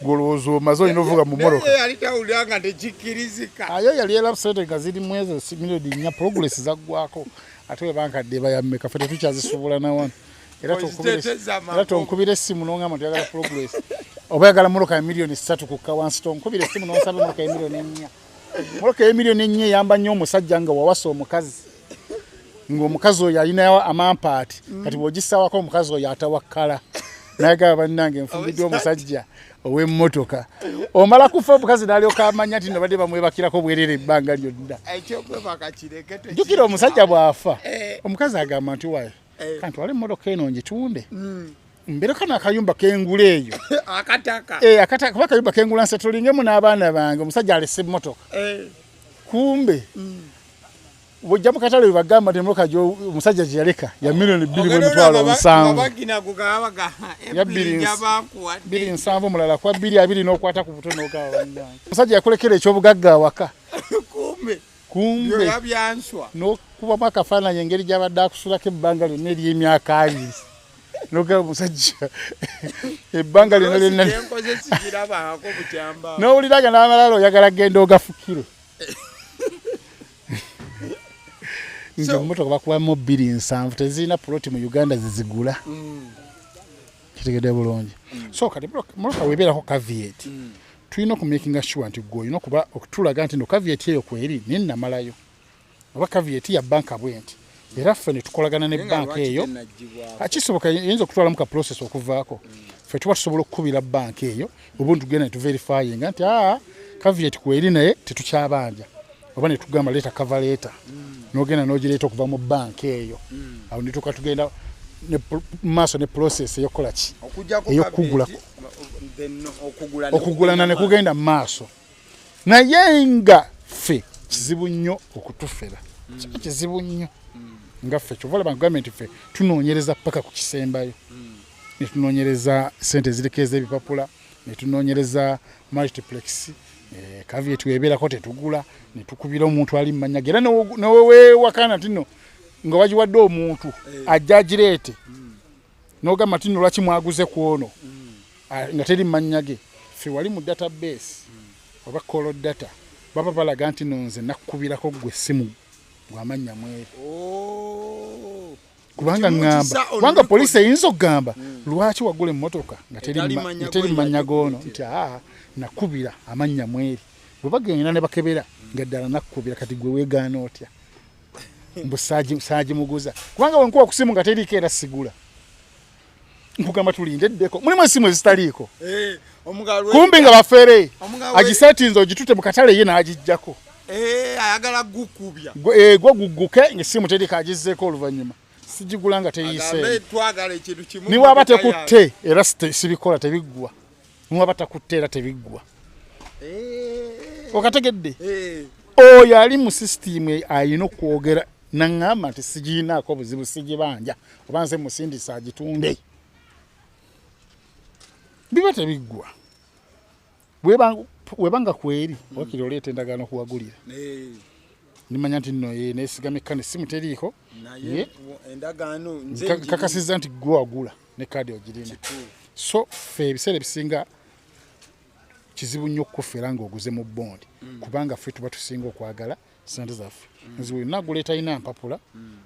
gwolowooza omaze olina ovuga mu mmotoka. Naye yali tawulira nga tekikkirizika. Ayo yali era sente nga ziri mu ezo 4 miliyoni, progress zaggwako, ate we bankadde bayammeka, ffe tetukyazisuubula na wano. Era Oziteeteza era tonkubira essimu n'ongamba nti oyagala progress oba oyagala mmotoka ya 3 miliyoni kukka wansi. Tonkubira essimu n'onsaba emmotoka ya 4 miliyoni. Mmotoka ya 4 miliyoni eyamba nnyo omusajja nga wawasa omukazi, ng'omukazi oyo alinayo amampaati. Kati bw'ogissawako omukazi oyo atawakkala nagaba, bannange, nfumbiddwa omusajja ow'emmotoka. Omala kufa omukazi n'alyoka amanya nti no badde bamwebakirako bwerere ebbanga lyonna. Ekyokwebaka kireke. Jjukira omusajja bw'afa, Eh. omukazi agamba nti waye Eh. kantwale emmotoka eno ngitunde mbereko n'akayumba kengula eyo. Akataka. Eh, akata kuba akayumba kengula nsetulingemu n'abaana bange, omusajja alese emmotoka. Kumbe bw'ojja mu katale webagamba nti emmotoka omusajja gye yaleka ya 2,700,000. Ya 270, mulala kwa 220, n'okwata ku buto n'ogaba, bannange, omusajja yakulekera ekyobugagga awaka. Kumbe Kumbe byoya byanswa. N'okubamu akafaananyi engeri gy'abadde akusulako ebbanga lyonna ery'emyaka 20, nogaba omusajja ebbanga lyonna lyonna. Gyenkoze sigirabangako bukyamba. N'owulira nga n'amalala oyagala genda ogafukire nti emmotoka bakubamu 270, tezirina puloti mu Uganda zizigula. Kitegedde bulungi. So kati motoka webeerako caveat, tulina okumakinga sure nti gwe olina okuba okutulaga nti no caveat eyo kweri naye namalayo, oba caveat ya banka bwe nti, era ffe ne tukolagana ne banka eyo. Kisoboka eyinza okutwalamu ka process okuvaako. Ffe tuba tusobola okukubira banka eyo, obundi tugenda ne tuverifyinga nti aa, caveat kweri naye tetukyabanja, oba ne tugamba leeta cover letter, n'ogenda n'ogireeta okuva mu banka eyo. Awo ne tuka tugenda ne maaso ne process eyokukola ki? Ey'okugula. Okugulana ne kugenda mu maaso. Naye nga ffe kizibu nnyo okutufera, kiba kizibu nnyo nga ffe. Kyova olaba nkugambye nti ffe tunoonyereza paka ku kisembayo, ne tunoonyereza sente eziriko ez'ebipapula, ne tunoonyereza multiplex, caveat webeerako tetugula, ne tukubira omuntu ali mumanya ge. Era newewakana nti no nga wagiwadde omuntu ajja agireete, n'ogamba nti no lwaki mwaguze ku ono? Ah, nga teri mannya ge. Ffe wali mu database oba call data baba balaga nti no nze nakkubirako gwe essimu gwamannya mweri. Kubanga ŋŋamba, kubanga poliisi eyinza okugamba lwaki wagula emmotoka nga teri mannya goono, nti aa, nakubira amannya mweri. Bwe bagenda ne bakebera nga ddala nakkubira, kati gwe weegaana otya mbu saagimuguza? Kubanga wenkuba ku simu nga teriiko era sigula, nkugamba tulinde eddeko, mulimu esimu ezitaliiko. Eh, kumbi nga bafere agisetinze ogitute mu katale ye n'agijjako. Eh, ayagala gukubya. Gwe gugguke ng'essimu teriko, agizzeeko oluvannyuma. Sigigula nga teyiiseemu. Niwaba tekutte era sibikola, tebiggwa. Niwaba takutte era tebiggwa. Okategedde? Oyo ali mu sisitimu alina okwogera naŋŋamba nti sigiinaako buzibu, sigibanja, oba nze musindisa agitunde, biba tebiggwa. Webanga kweri wakiri oleeta endagaano okuwagulira, nimanya nti nno nesigamikka nesimu teriiko, kakasizza nti gwe wagula ne kaadi ogirina. So ffe ebiseera ebisinga kizibu nnyo okufera ng'oguze mu bondi, kubanga ffe tuba tusinga okwagala sente zaffe. Nze wenna agula etalina mpapula,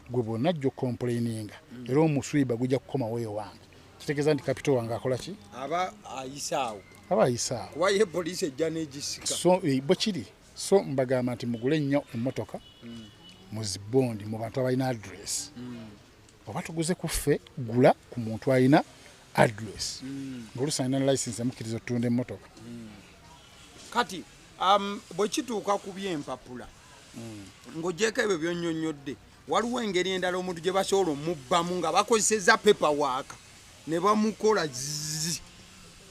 gwe bwonna ajja okucomplaininga, era omuswiba gujja kukomawo ewange, kitegeeza nti capital wange akola ki? Aba ayisaawo. Aba ayisaawo. Kuba ye poliisi ejja n'egisika. So bwe kiri. So mbagamba nti mugule nnyo emmotoka mu zibondi mu bantu abalina address. Oba tuguze ku ffe, gula ku muntu alina address, ng'oluusi alina license emukkiriza okutunda emmotoka. Kati bwe kituuka ku byempapula, ng'ogyeko ebyo byonnyonnyodde, waliwo engeri endala omuntu gye basobola omubbamu nga bakozeseza paperwork ne bamukola zzz,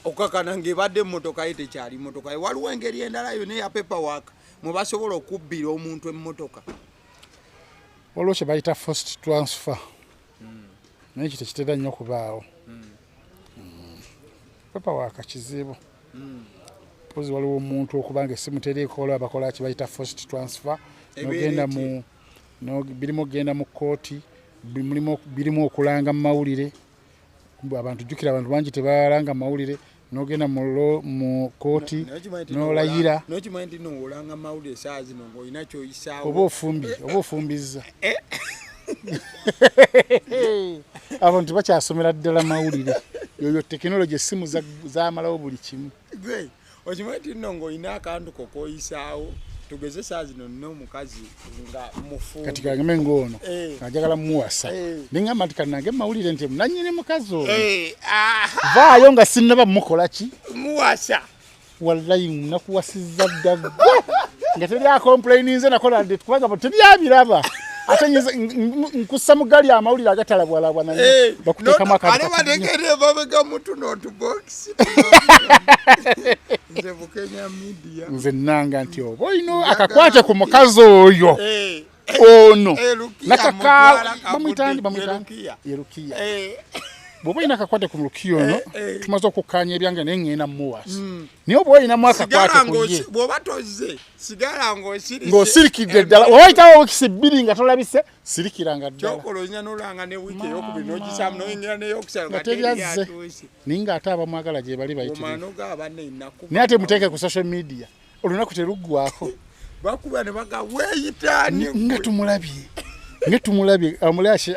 okakana ng'ebadde emmotoka ye tekyali mmotoka ye? Waliwo engeri endala yonna eya paperwork mwe basobola okubbira omuntu emmotoka? Waliwo kye bayita forced transfer, naye ekyo tekitera nnyo kubaawo. Paperwork kizibu. Mpozi waliwo omuntu okuba nga essimu teriiko, abakola ki bayita forced transfer. Ebeera Nogenda etya? mu birimu okugenda mu kkooti, birimu okulanga mu mawulire. Abantu, jjukira abantu bangi tebalanga mu mawulire. Nogenda mu kkooti n'olayira. Nokimanyi nti nowolanga mawulire saa zino ng'olina kyoyisaawo. Oba ofumbye oba ofumbizza. Abantu bakyasomera ddala mawulire. Yoyo tekinologi, essimu zamalawo buli kimu. Gwe okimanyi nti nno ng'olina akantu ko koyisaawo, tugeze saa zino nina omukazi nga mufumbo. Kati kangeme ng'ono Eh. nga njagala muwasa, neŋŋamba nti kanange mawulire nti nanyini mukazi ono Eh, aha, vaayo nga sinnaba mukola ki. Muwasa. Wallayi nakuwasizza dda gwe nga teri acomplaininze nakola dde, kubanga teryabiraba. Ate nkussa mu gali amawulire agatalabwalabwa naye bakuteekamu akantu ate kati nnyo. batekere emabega mu tuno otubokisi. Nze Bukenya Media. Nze nanga nti oba olina akakwate ku mukazi oyo ono Lukiya. nakaka Mutwala bamuyita Kagudde, bamuyita ye Lukiya. Ye Lukiya. Bw'oba olina akakwate ku Lukiya ono, tumaze okukkaanya ebyange naye ŋŋenda muwasa, naye oba olinamu Sigala akakwate ku ye, bw'oba tozze, sigala ng'osirise. Ng'osirikidde ddala. Oba oyitawo wiikisi 2 nga tolabise, sirikiranga ddala. Kyokola olina nolanga ne wiiki eyokubiri n'ogisaamu, n'oyingira n'eyokusatu Nga nga teri teri azze. atuuse. Naye ng'ate abamwagala gye bali bayitirivu. Omwana ga ennaku. Naye ate muteeke ku social media, olunaku teruggwako. Bakuba ne baga weeyitaani. Nga tumulabye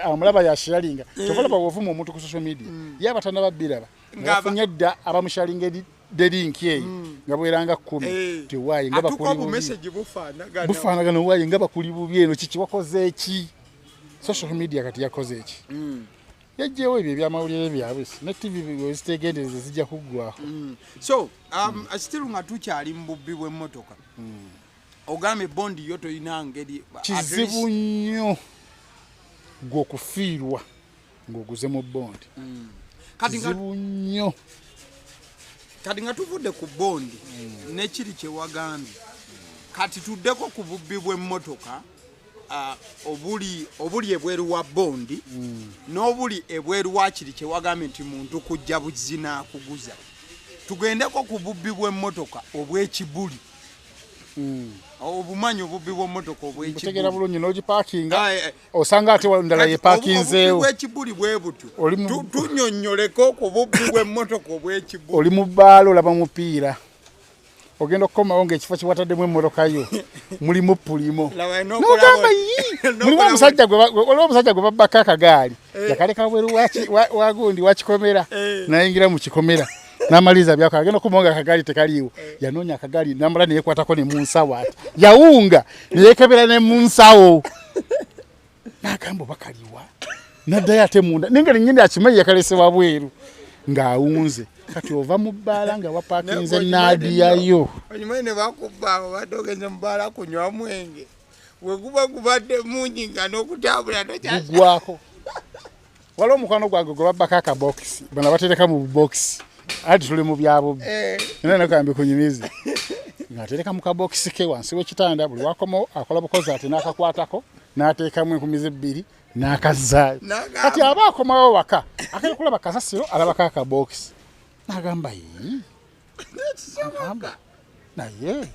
amulaba yasharinga. Kyova olaba bw'ovuma omuntu ku social media, ye aba tannaba biraba nga yafunye dda abamusharinga the link eyo nga bweranga 10. Tewaayi nga Atuuka bakuli bubi. Obumesegi bufaanagana. Bufaanagana. Waayi nga bakuli bubi. Eno kiki? Wakoze eki? Social media kati yakoze eki? Yajjewo ebyo ebyamawulire byabwe ne TV wezitegendereza zijja kuggwako. So still nga tukyali mu bubbi bw'emmotoka, ogambye bondi yo tolina ngeri at Kizibu least- nnyo gwe okufiirwa ng'oguze mu bondi. Kati nga, Kizibu nnyo. Kati nga tuvudde ku bondi nekiri kyewagambye, kati tuddeko ku bubbi bw'emmotoka obuli ebweru wa bondi n'obuli ebweru wa kiri kyewagambye nti muntu kujja buzina akuguza. Tugendeko ku bubbi bw'emmotoka obw'ekibuli. Obumanyi obubbi bw'emmotoka Butegeera obw'ekibuli? bulungi. N'ogipaakinga, Ah, osanga ate ndala Kati yepakinzeewo. obubbi bw'ekibuli bwe butyo. Tunnyonnyoleko ku bubbi bw'emmotoka obw'ekibuli. Oli mu bbaala olaba mupiira, ogenda okukomawo ng'ekifo kiwataddemu emmotoka yo mulimu pulimo. Laba, Nogamba yi, mulimu omusajja waliwo omusajja gwe babbako akagaali, yakaleka bweru wa gundi wakikomera. Nayingira mu kikomera n'amaliriza byako, agenda okukomawo nga akagaali tekaliiwo. Yanoonya akagaali namala neyekwatako ne mu nsawo, ati yawunga neyekebera ne mu nsawo, n'agamba oba kaliwa, naddayo ate munda, naye nga nenyini akimanyi yakalese wabweru ng'awunze. Kati ova mu bbaala nga wapaakinze naadiyayo. Okimanyi ne bakubba abo badde ogenze mu bbaala kunywa mwenge, bwe guba gubadde mungi nga n'okutambula tokya. Gugwako. Waliwo omukwano gwange gwe babbako akabokisi, bano batereka mu bubokisi, ati tuli mu byabubbi. Era nakambi kunyumize ng'atereka mu kabokisi ke wansi w'ekitanda, buli wakomawo akola bukozi ati n'akakwatako n'ateekamu 2000 n'akazzaayo. N'agamba. Kati aba akomawo waka akali kulaba kasasiro, alabako akabokisi n'agamba, "Yii," agamba, naye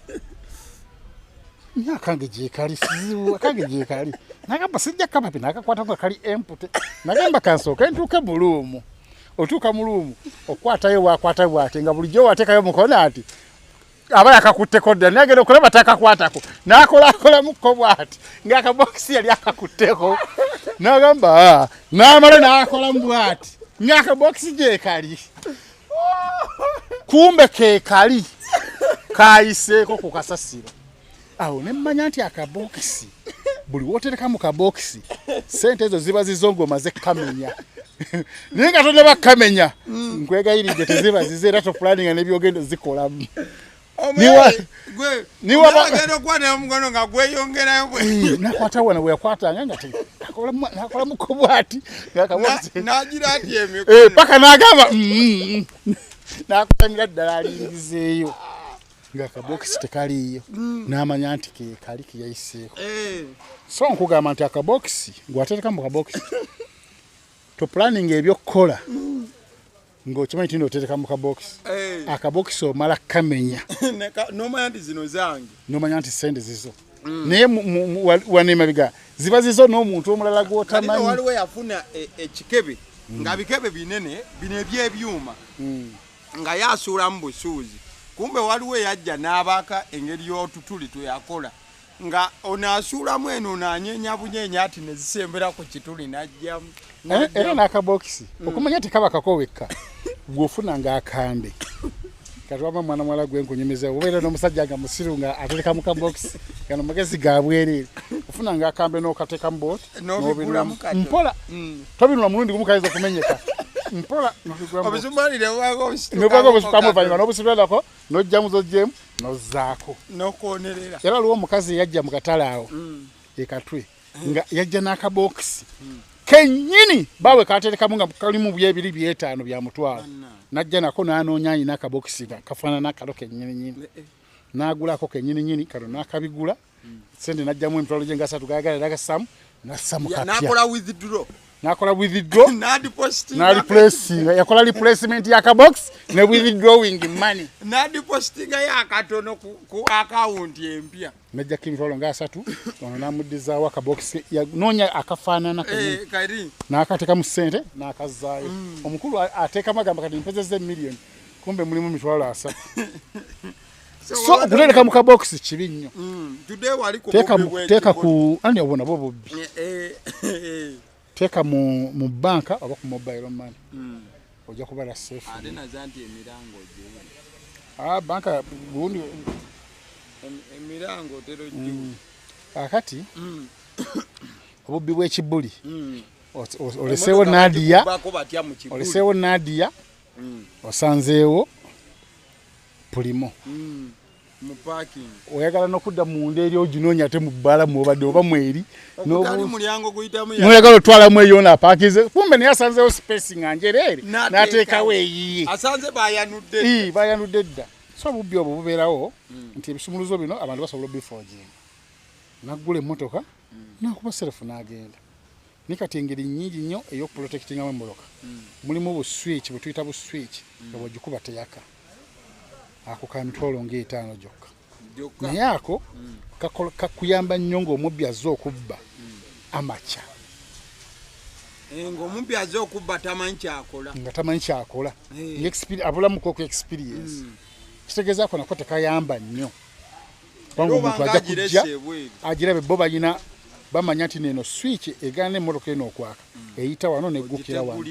nye akange gyekali sizibu, akange gyekali. Nagamba sijja kabapi, nakakwatako nga kali empty. Nagamba kansooke ntuuke mu room. Otuuka mu room, okwatayo wakwata bwate nga bulijjo wateekayo mukono, ati aba yakakutteko dda, naye agenda okulaba takakwatako, n'akolakolamuko bwati ng'akabokisi yali akakutteko. Nagamba, "Ah," n'amala n'akolamu bwati ng'akabokisi gyekali, kumbe keekali kayiseeko ku kasasiro awo. Nemmanya nti akabokisi buli wotereka mu kabokisi, sente ezo ziba zizo ng'omaze kamenya, naye nga tonaba kamenya, nkwegayiridde teziba zizo, era topulaninga n'ebyogenda zikolamu. Ogenda okukwatira omukono nga gweyongerayo. Nakwata wano bwe yakwatanga nga nakolamuko bwati ng'akabokisi Nagira ati emikono. Paka n'agamba n'akutamira ddala alingizeeyo ng'akabokisi tekaliiyo, n'amanya nti kekali keyayiseeko. So nkugamba nti akabokisi gwatereka mu kabokisi, topulaninga ebyokukola. Ng'okimanyi nti otereka mu kabokisi. Akabokisi omala kamenya. N'omanya nti zino zange. N'omanya nti ssente zizo. Naye wano emabega ziba zizo n'omuntu omulala gw'otamanyi. Waliwo yafuna ekikebe nga bikebe binene bino ebyebyuma nga yasuulamu busuuzi. Kumbe waliwo eyajja n'abaaka engeri y'otutuli tweyakola nga ono asuulamu eno ono anyeenya bunyeenya ati ne zisembera ku kituli n'ajjamu. Era n'akabokisi okumanya tekaba kako wekka gw'ofuna ng'akambe. Kati waba mwana muwala gwe nkunyumiza obeera n'omusajja nga musiru nga atereka mu kabokisi gano magezi ga bwereere ofuna ng'akambe n'okateekamu bw'oti n'obigulamu mpola tobinula mulundi gumu kayinza okumenyeka mpola obusumaali ne bubaako obusitukamu oluvannyuma n'obusitulako n'ojjamu z'oggyemu n'ozzaako n'okwonerera. Era waliwo omukazi eyajja mu katale awo e Katwe nga yajja n'akabokisi kennyini baawe katerekamu nga kalimu byebiri byetaano bya mutwalo najja nako n'anoonya ayina akabokisi nga kafaanana kalo kennyininyini n'agulako kennyininyini kano n'akabigula sente n'ajjamu emitwalo gye nga asatu gayagala era gassamu n'assa mu kapya n'akola withdraw n'akola withdraw n'aliplacinga yakola replacement ya kabokisi ne withdrawing money n'adipositingayo akatono ku akawunti empya najjako emitwalo nga asatu ono n'amuddizaawo akabokisi yanoonya akafaanana n'akateekamu ssente n'akazzaayo. Omukulu ateekamu agamba kati mpezezza emiliyoni kumbe mulimu 30,000. So okutereka mu kabokisi kibi nnyo. Teeka ku ani obwo nabwo bubbi. Teeka mu banka oba ku mobile money. Ojja kubala safe. Ate naza nti emirango gyeri. Banka gundi emirango tero jju. Akati obubbi bw'ekibuli. Oleseewo Nadia. Oleseewo Nadia. Osanzeewo Pulimo. Mu parking. Oyagala n'okudda munda eri oginoonya ate mu bbaala mw'obadde oba mweri. N'oyagala otwalamu eyo n'apaakize. Kumbe naye asanzeewo space nga njereere n'ateekawo eyiye. Asanze bayanudde. Bayanudde dda. So obubbi obwo bubeerawo nti ebisumuluzo bino abantu basobola obiforginga. N'aggula emmotoka n'akuba serefu n'agenda. Naye kati engeri nnyingi nnyo ey'okuprotectingamu emmotoka. Mulimu bu switch bwe tuyita bu switch nga bw'ogikuba teyaka. Ako ka 50,000 gyokka. Naye ako kakuyamba nnyo ng'omubbi azze okubba amakya. Ng'omubbi azze okubba tamanyi kyakola. Nga tamanyi kyakola. Abulamuko ku experience. Kitegeeza ako nako tekayamba nnyo. Kubanga omuntu ajja kujja agirabe bo balina bamanya nti neno switch egaana emmotoka eno okwaka eyita wano neggukira wano.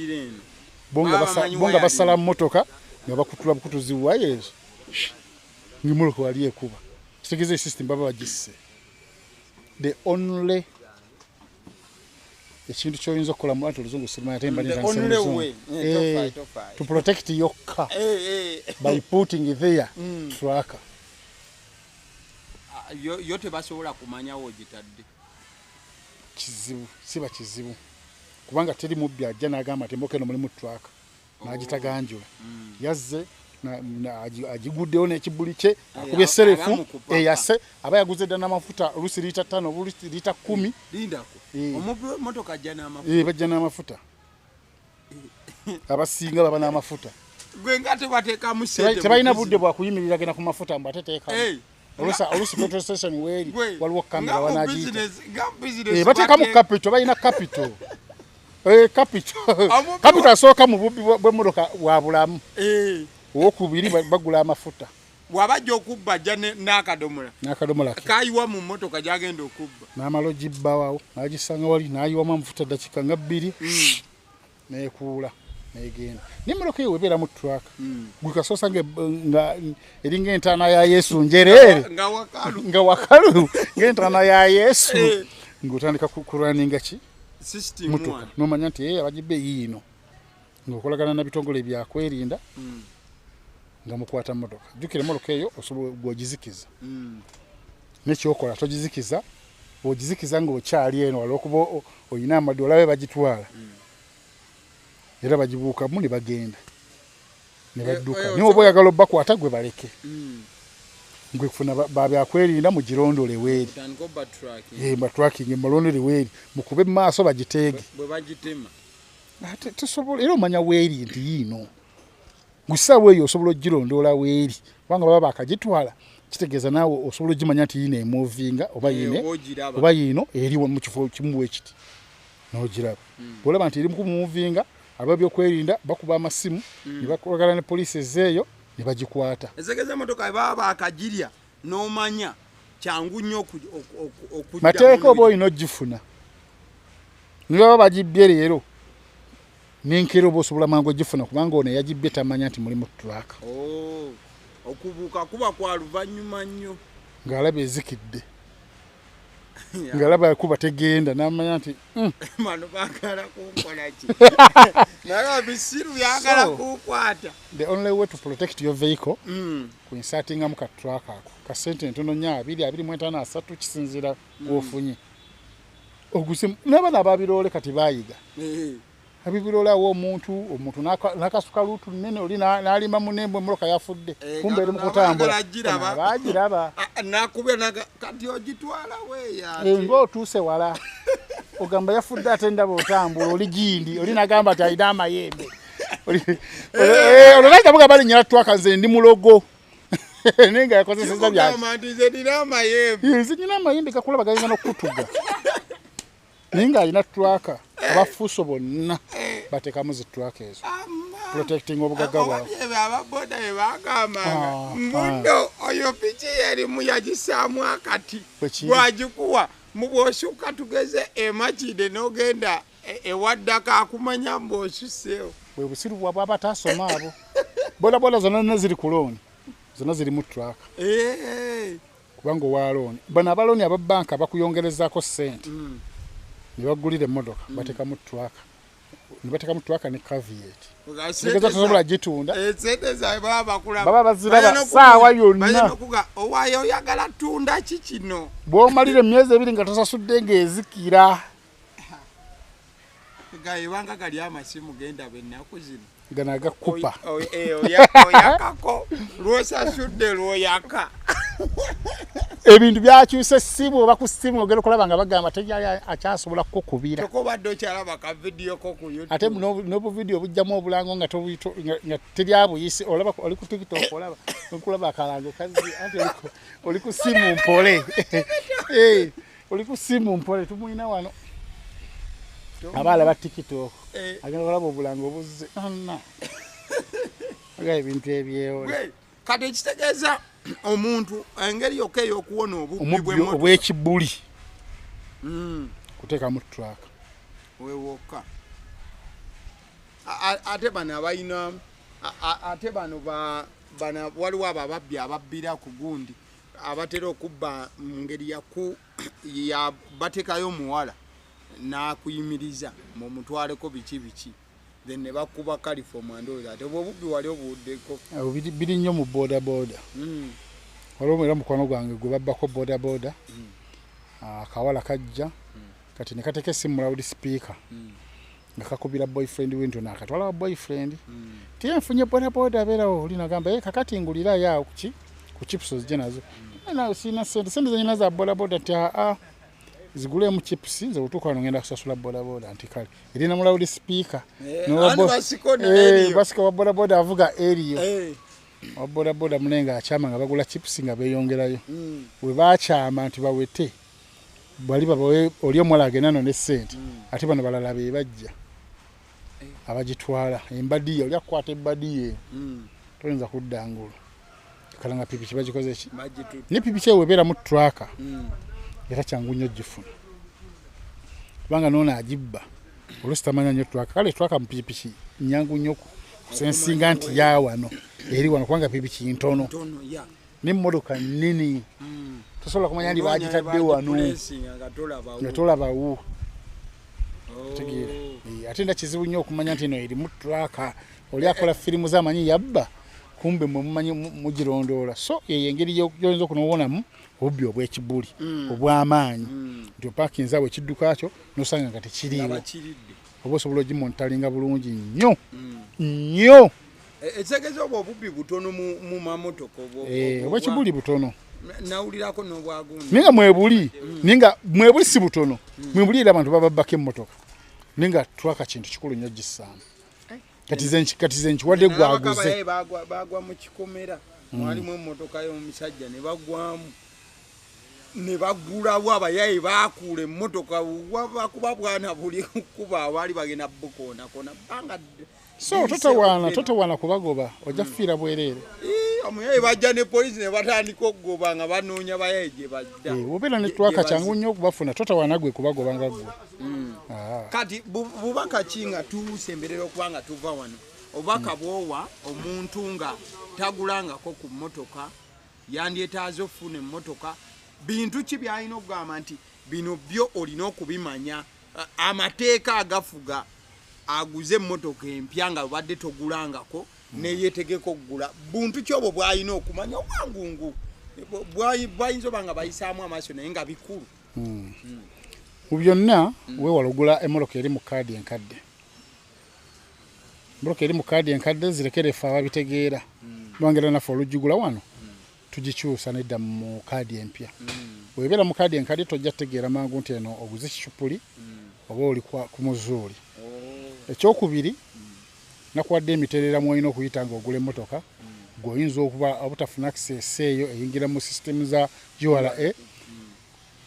Bo nga basala mmotoka nga bakutula bukutuzi waya ezo ng'emmotoka wali ekuba. Kitegeeza system baba bagisse. The only ekintu ky'oyinza okukola mu anti oluzungu sirumanyi ate mba to protect your car by putting there tracker. Yo tebasobola kumanya w'ogitadde. Kizibu, siba kizibu. Kubanga teri mubbi ajja n'agamba nti emmotoka eno mulimu tracker n'agitaganjula. Yazze agiguddewo n'ekibuli kye akubye serefu eyase aba yaguze dda n'amafuta oluusi liita 5 oluusi liita 10. Lindako. Omubbi w'emmotoka ajja n'amafuta. Bajja n'amafuta. Abasinga baba n'amafuta. Gwe nga tebateekamu ssente. Tebalina budde bwa kuyimirira genda ku mafuta mbu ate teekamu. Oluusi petrol station weeri waliwo kamera wanaagiyita. Bateekamu capital, balina capital. Capital. Capital asooka mu bubbi bw'emmotoka wa bulamu. Owokubiri bagula amafuta. Bw'abajja okubba ajja n'akadomola. N'akadomola ke. Kayiwa mu mmotoka gy'agenda okubba. N'amala ogibbawawo n'agisanga wali n'ayiwamu amafuta ddakiika nga 2 n'ekuula n'egenda. N'emmotoka eyo webeera mu tracker. Gwe kasoosa nga eringa entaana ya Yesu njereere. Nga wakalu. Nga wakalu ng'entaana ya Yesu. Ng'otandika kulwaninga ki? System Mmotoka. N'omanya nti abagibba eyiino. Ng'okolagana na bitongole byakwerinda. Nga mukwata mmotoka. Jjukira emmotoka eyo osobola gw'ogizikiza. N'ekyokola togizikiza, bw'ogizikiza ng'okyali eno olw'okuba oyina amaddu olabe bagitwala. Era bagibuukamu ne bagenda. Ne badduka. Naye oba oyagala obbakwata gwe baleke. Gwe kufuna babyakwerinda mugirondole weeri. Batracking mulondole weeri. Mukube mu maaso bagiteege. Bwe bagitema. Ate tosobola era omanya weeri nti yiino. Ngusaawa eyo osobola ogirondoola weeri, kubanga baba bakagitwala, kitegeeza naawe osobola ogimanya nti yiino emovinga oba yiine oba yiino eri mu kifo kimu wekiti n'ogiraba. Bwolaba nti eri mukumuvinga, ab'ebyokwerinda bakuba amasimu ne bakolagana ne poliisi ezeeyo ne bagikwata. Ezegeza emotoka baba bakagirya n'omanya kyangu nnyo mateeka oba olina ogifuna. Ne baba bagibbye leero n'enkeera oba osobola mangu ogifuna, kubanga ono eyagibbye tamanya nti mulimu track. Oh, okubuuka kuba kwa luvannyuma nnyo. Ng'alaba ezikidde, ng'alaba kuba tegenda, n'amanya nti bano baagala kunkola ki, naye bisiru byagala kunkwata. The only way to protect your vehicle ku insertingamu ka track ako ka sente entono nnyo, 20, 25, 30, kisinziira gwofunye. Ogusimu n'abaana ababiroole kati baayiga. Abibiroole awo omuntu n'akasuka luutu nnene, oli n'alima munembwe, emmotoka yafudde. Kumbe eri mu kutambula. Baagiraba. Nakubya kati ogitwala weeya. Ng'otuuse wala. Ogamba yafudde ate ndaba otambula oli gindi, oli nagamba ati alina amayembe. Olwo naye mugamba linnya twaka nze ndi mulogo. Naye nga yakozesezza byaki. Nze nina amayembe. Nze nina amayembe gakulaba gayinza n'okukutuga. Naye ng'alina tracker, abafuuso bonna bateekamu zi tracker ezo. Protecting obugagga bwabwe. Ababoda bye bagambanga mbuddo oyo piki yerimu yagisaamu akati bwagikuwa mu bw'osukka tugeze emakide n'ogenda ewaddako akumanya mbw'osusseewo. Bwe busiru bwabwe abataasoma abo. Bodaboda zonna zonna ziri ku looni, zonna zirimu tracker. Kubanga owa looni, bano abalooni aba banka bakuyongerezaako ssente ne bagulira emmotoka, bateekamu tracker. Ne bateekamu tracker ne caveat. Tegeeza tosobola gitunda. Sente zaabwe baba bakulaba. Baba baziraba ssaawa yonna. Owaayo oyagala tunda ki kino? Bw'omalira emyezi 2 nga tosasudde ng'ezikira. Gayibanga gali amasimu genda bennaku zino. Gano agakupa. Oyakako lw'osasudde lw'oyaka. Ebintu byakyuse essimu oba ku ssimu ogenda okulaba nga bagamba teri akyasobola kukukubira. Kyokka obadde okyalaba ka vidiyo ko ku YouTube. Ate n'obuvidiyo bujjamu obulango nga teri abuyise, olaba oli ku TikTok olaba okulaba akalango kazzi anti oli ku ssimu mpole. Oli ku ssimu mpole tumulina wano. Aba alaba TikTok. Agenda kulaba obulango obuzze. Anna. Aga ebintu ebyewola. Kati ekitegeeza omuntu engeri yokka ey'okuwona obubbi bw'emmotoka obw'ekibuli kuteekamu tracker. Weewokka. Ate bano abalina ate bano bano waliwo abo ababbi ababbira ku gundi abatera okubba mu ngeri ya bateekayo omuwala n'akuyimiriza mumutwaleko biki biki. Then ne bakuba caliform and all that. Obwo obubbi wali obuwuddeko? Biri nnyo mu boda boda. Waliwo era mukwano gwange gwe babbako boda boda. Akawala kajja kati ne kateeka essimu mu loud speaker. Nga kakubira boyfriend we nti ono akatwala wa boyfriend. Tiye nfunye boda boda abeerawo oli nagamba, kakati ngulirayo awo ku ki? Ku chips ozije nazo. Nawe sirina ssente, ssente ze nnina za boda boda nti aa zigulemu chips nze otuuka wano ngenda kusasula boda boda nti kale. Erina mu loud speaker. Basika wa boda boda avuga eriyo. Wa boda boda munenga akyama nga bagula chips nga beeyongerayo. We baakyama nti bawete bali babawe oli omuwala agenda no ne ssente. Ate bano balala be bajja. Abagitwala embadiya oli akwata embadiya. Toyinza kudda ngulu. Kalanga pikipiki bagikoze ki? Ne pikipiki eyo ebeera mu tracker. Era kyangu nnyo ogifuna. Kubanga n'ono agibba oluusi tamanya nnyo tracker. Kale tracker mu pikipiki nnyangu nnyo kusensinga nti ya wano eri wano kubanga pikipiki ntono. N'emmotoka nnene. Tosobola kumanya nti bagitadde wano. Nga tolabawo. Tegeera. Ate nda kizibu nnyo okumanya nti eno eri mu tracker. Oli akola firimu z'amanyi yabba. Kumbe mwe mumanyi mugirondoola. So eyo engeri gy'oyinza okunowonamu obubbi obw'ekibuli obw'amaanyi. Nti opakinze awo ekidduka kyo n'osanga nga tekiriiwo. Oba osobola ogimonitalinga bulungi nnyo. Nnyo. Ekitegeeza obwo obubbi butono mu mamotoka obw'ekibuli butono. Nawulirako n'obwagundi. Naye nga mwebuli, naye nga mwebuli si butono. Mwebuli era abantu bababbako emmotoka. Naye nga tracker kintu kikulu nnyo gissaamu. Kati ze nkiwadde gwaguze. Bagwa mu kikomera, mwalimu emmotoka y'omusajja ne bagwamu ne bagulawo. Abayaye bakuula emmotoka, bakuba bwana buli kuba abaali bagenda bukoonakona bbanga. So totawaana kubagoba, ojja kufiira bwereere. Omuyaye bajja ne polisi ne batandika okugoba nga banoonya bayaye gye badda. Obeera ne twaka kyangu nnyo okubafuna, totawaana gwe kubagoba nga ggwe. Kati bubaka ki nga tusemberera okuba nga tuva wano? Obubaka bwowa omuntu nga tagulangako ku mmotoka, yandyetaaze okufuna emmotoka, bintu ki byalina okugamba nti bino byo olina okubimanya, amateeka agafuga aguze emmotoka empya nga obadde togulangako neyetegeka okugula, buntu ki obwo bwalina okumanya obwangungu bayinza oba nga bayisaamu amaaso naye nga bikulu? Mu byonna, weewala ogula emmotoka eri mu kaadi enkadde. Emmotoka eri mu kaadi enkadde zirekere ffe ababitegeera, kubanga naffe olugigula wano tugikyusa nedda mu kaadi empya. Bw'ebeera mu kaadi enkadde tojja kutegeera mangu nti eno oguze kicupuli oba oli ku muzuuli. Ekyokubiri, nakuwadde emiterera mwolina okuyita ng'ogula emmotoka. Gwe oyinza okuba obutafuna access eyo eyingira mu system za URA.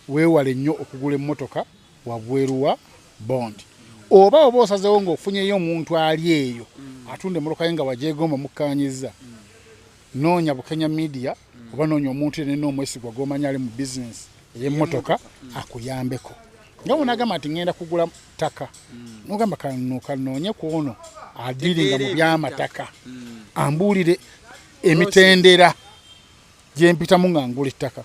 Weewale nnyo okugula emmotoka wabweru wa bond, oba osazeewo ng'ofunyeyo omuntu ali eyo atunda emmotoka ye nga wagyegomba, mukkaanyizza, noonya Bukenya Media oba noonya omuntu yenna omwesigwa gw'omanyi ali mu bizinesi ey'emmotoka akuyambeko. Nga bw'onaagamba nti ŋŋenda kugula ttaka, nogamba kano kanoonye ku ono adiringa mu by'amataka ambuulire emitendera gye mpitamu nga ngula ettaka.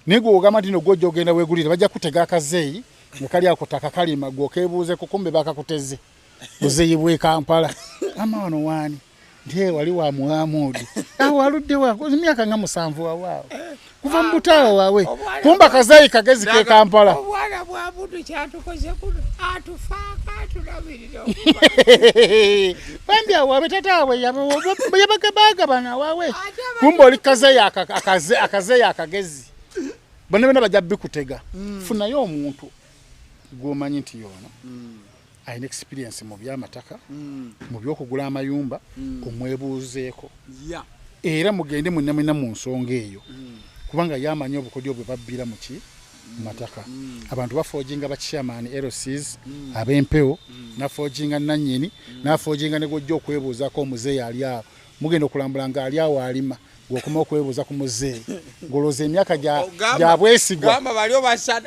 Naye gwe ogamba nti no gwojja ogenda weegulire, bajja kutega akazeeyi nga kali ako ttaka kalima, gwe okeebuuzeko kumbe bakakuteze buzeeyi bw'e Kampala. Ama wano waani? Nti wali wa Muhamuudi awo aludde wa emyaka nga 7 wawaawo kuva mu butaawo waawe, kumba kazeeyi kagezi ke Kampala. Obwana bwa muntu kyatukoze kuno, atufaako, atulabirira. Bambi awo abe tataabwe yabagabagabana waawe, kumba oli kazeeyi akazeeyi akagezi. Bonna bonna bajja bikutega. Funayo omuntu gw'omanyi nti yoono alina experience mu by'amataka, mu by'okugula amayumba, omwebuuzeeko era mugende mwenna mwenna mu nsonga eyo, kubanga yamanyi obukodyo bwe babbira mu ki mataka. Abantu bafoojinga ba chairman, LCs, ab'empewo, nafoojinga nannyini, nafoojinga ne gwojja okwebuuzaako omuzeeyi ali awo. Mugenda okulambula ng'ali awo alima, gw'okoma okwebuuza ku muzeeyi ng'olowooza emyaka gya bwesigwa. Gamba bali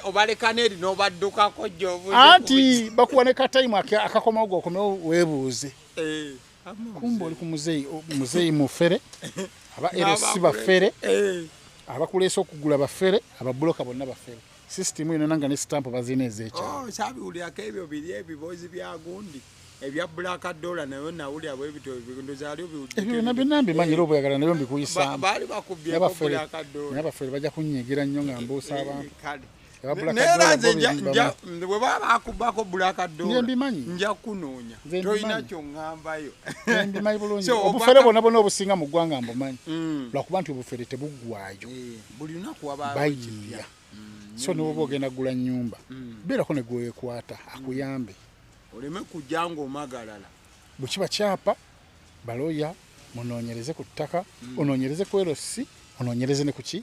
obaleka n'eri n'obaddukako gy'obuze. Anti bakuwa ne katayimu akakomawo gw'okomewo weebuuze, kumba oli ku muzeeyi, muzeeyi mufere, aba LC bafere, abakuleesa okugula bafere, ababuloka bonna bafere. Sisitimu yonna nga ne sitampu bazirina ez'ekyalo. Oh, saabiwulirako ebyo biri ebiboozi bya gundi ebya black dollar, nayo nawulira bwe bityo, ndozaali. Ebyo byonna byonna mbimanyi era obweyagala nabyo mbikuyisaamu. Baali bakubyeko black dollar. Naye abafere bajja kunnyigira nnyo nga mbuusa abantu. Kale. Aba black Naye era dollar nze bo bwe baba bakubako black dollar, Nze mbimanyi. nja kunoonya. Nze Tolina mbimanyi. kyoŋŋambayo. Nze mbimanyi bulungi. So, Obufere bwonna bwonna obusinga mu ggwanga mbumanyi, lwakuba nti obufere tebuggwayo. Buli lunaku wabaawo Bayiiya. ekipya. So ne bwoba ogenda kugula nnyumba, beerako ne gwewekwata akuyambe, oleme kujja ng'omagalala. Bwe kiba kyapa, baloya munoonyereze ku ttaka, onoonyereze ku LC, onoonyereze ne ku ki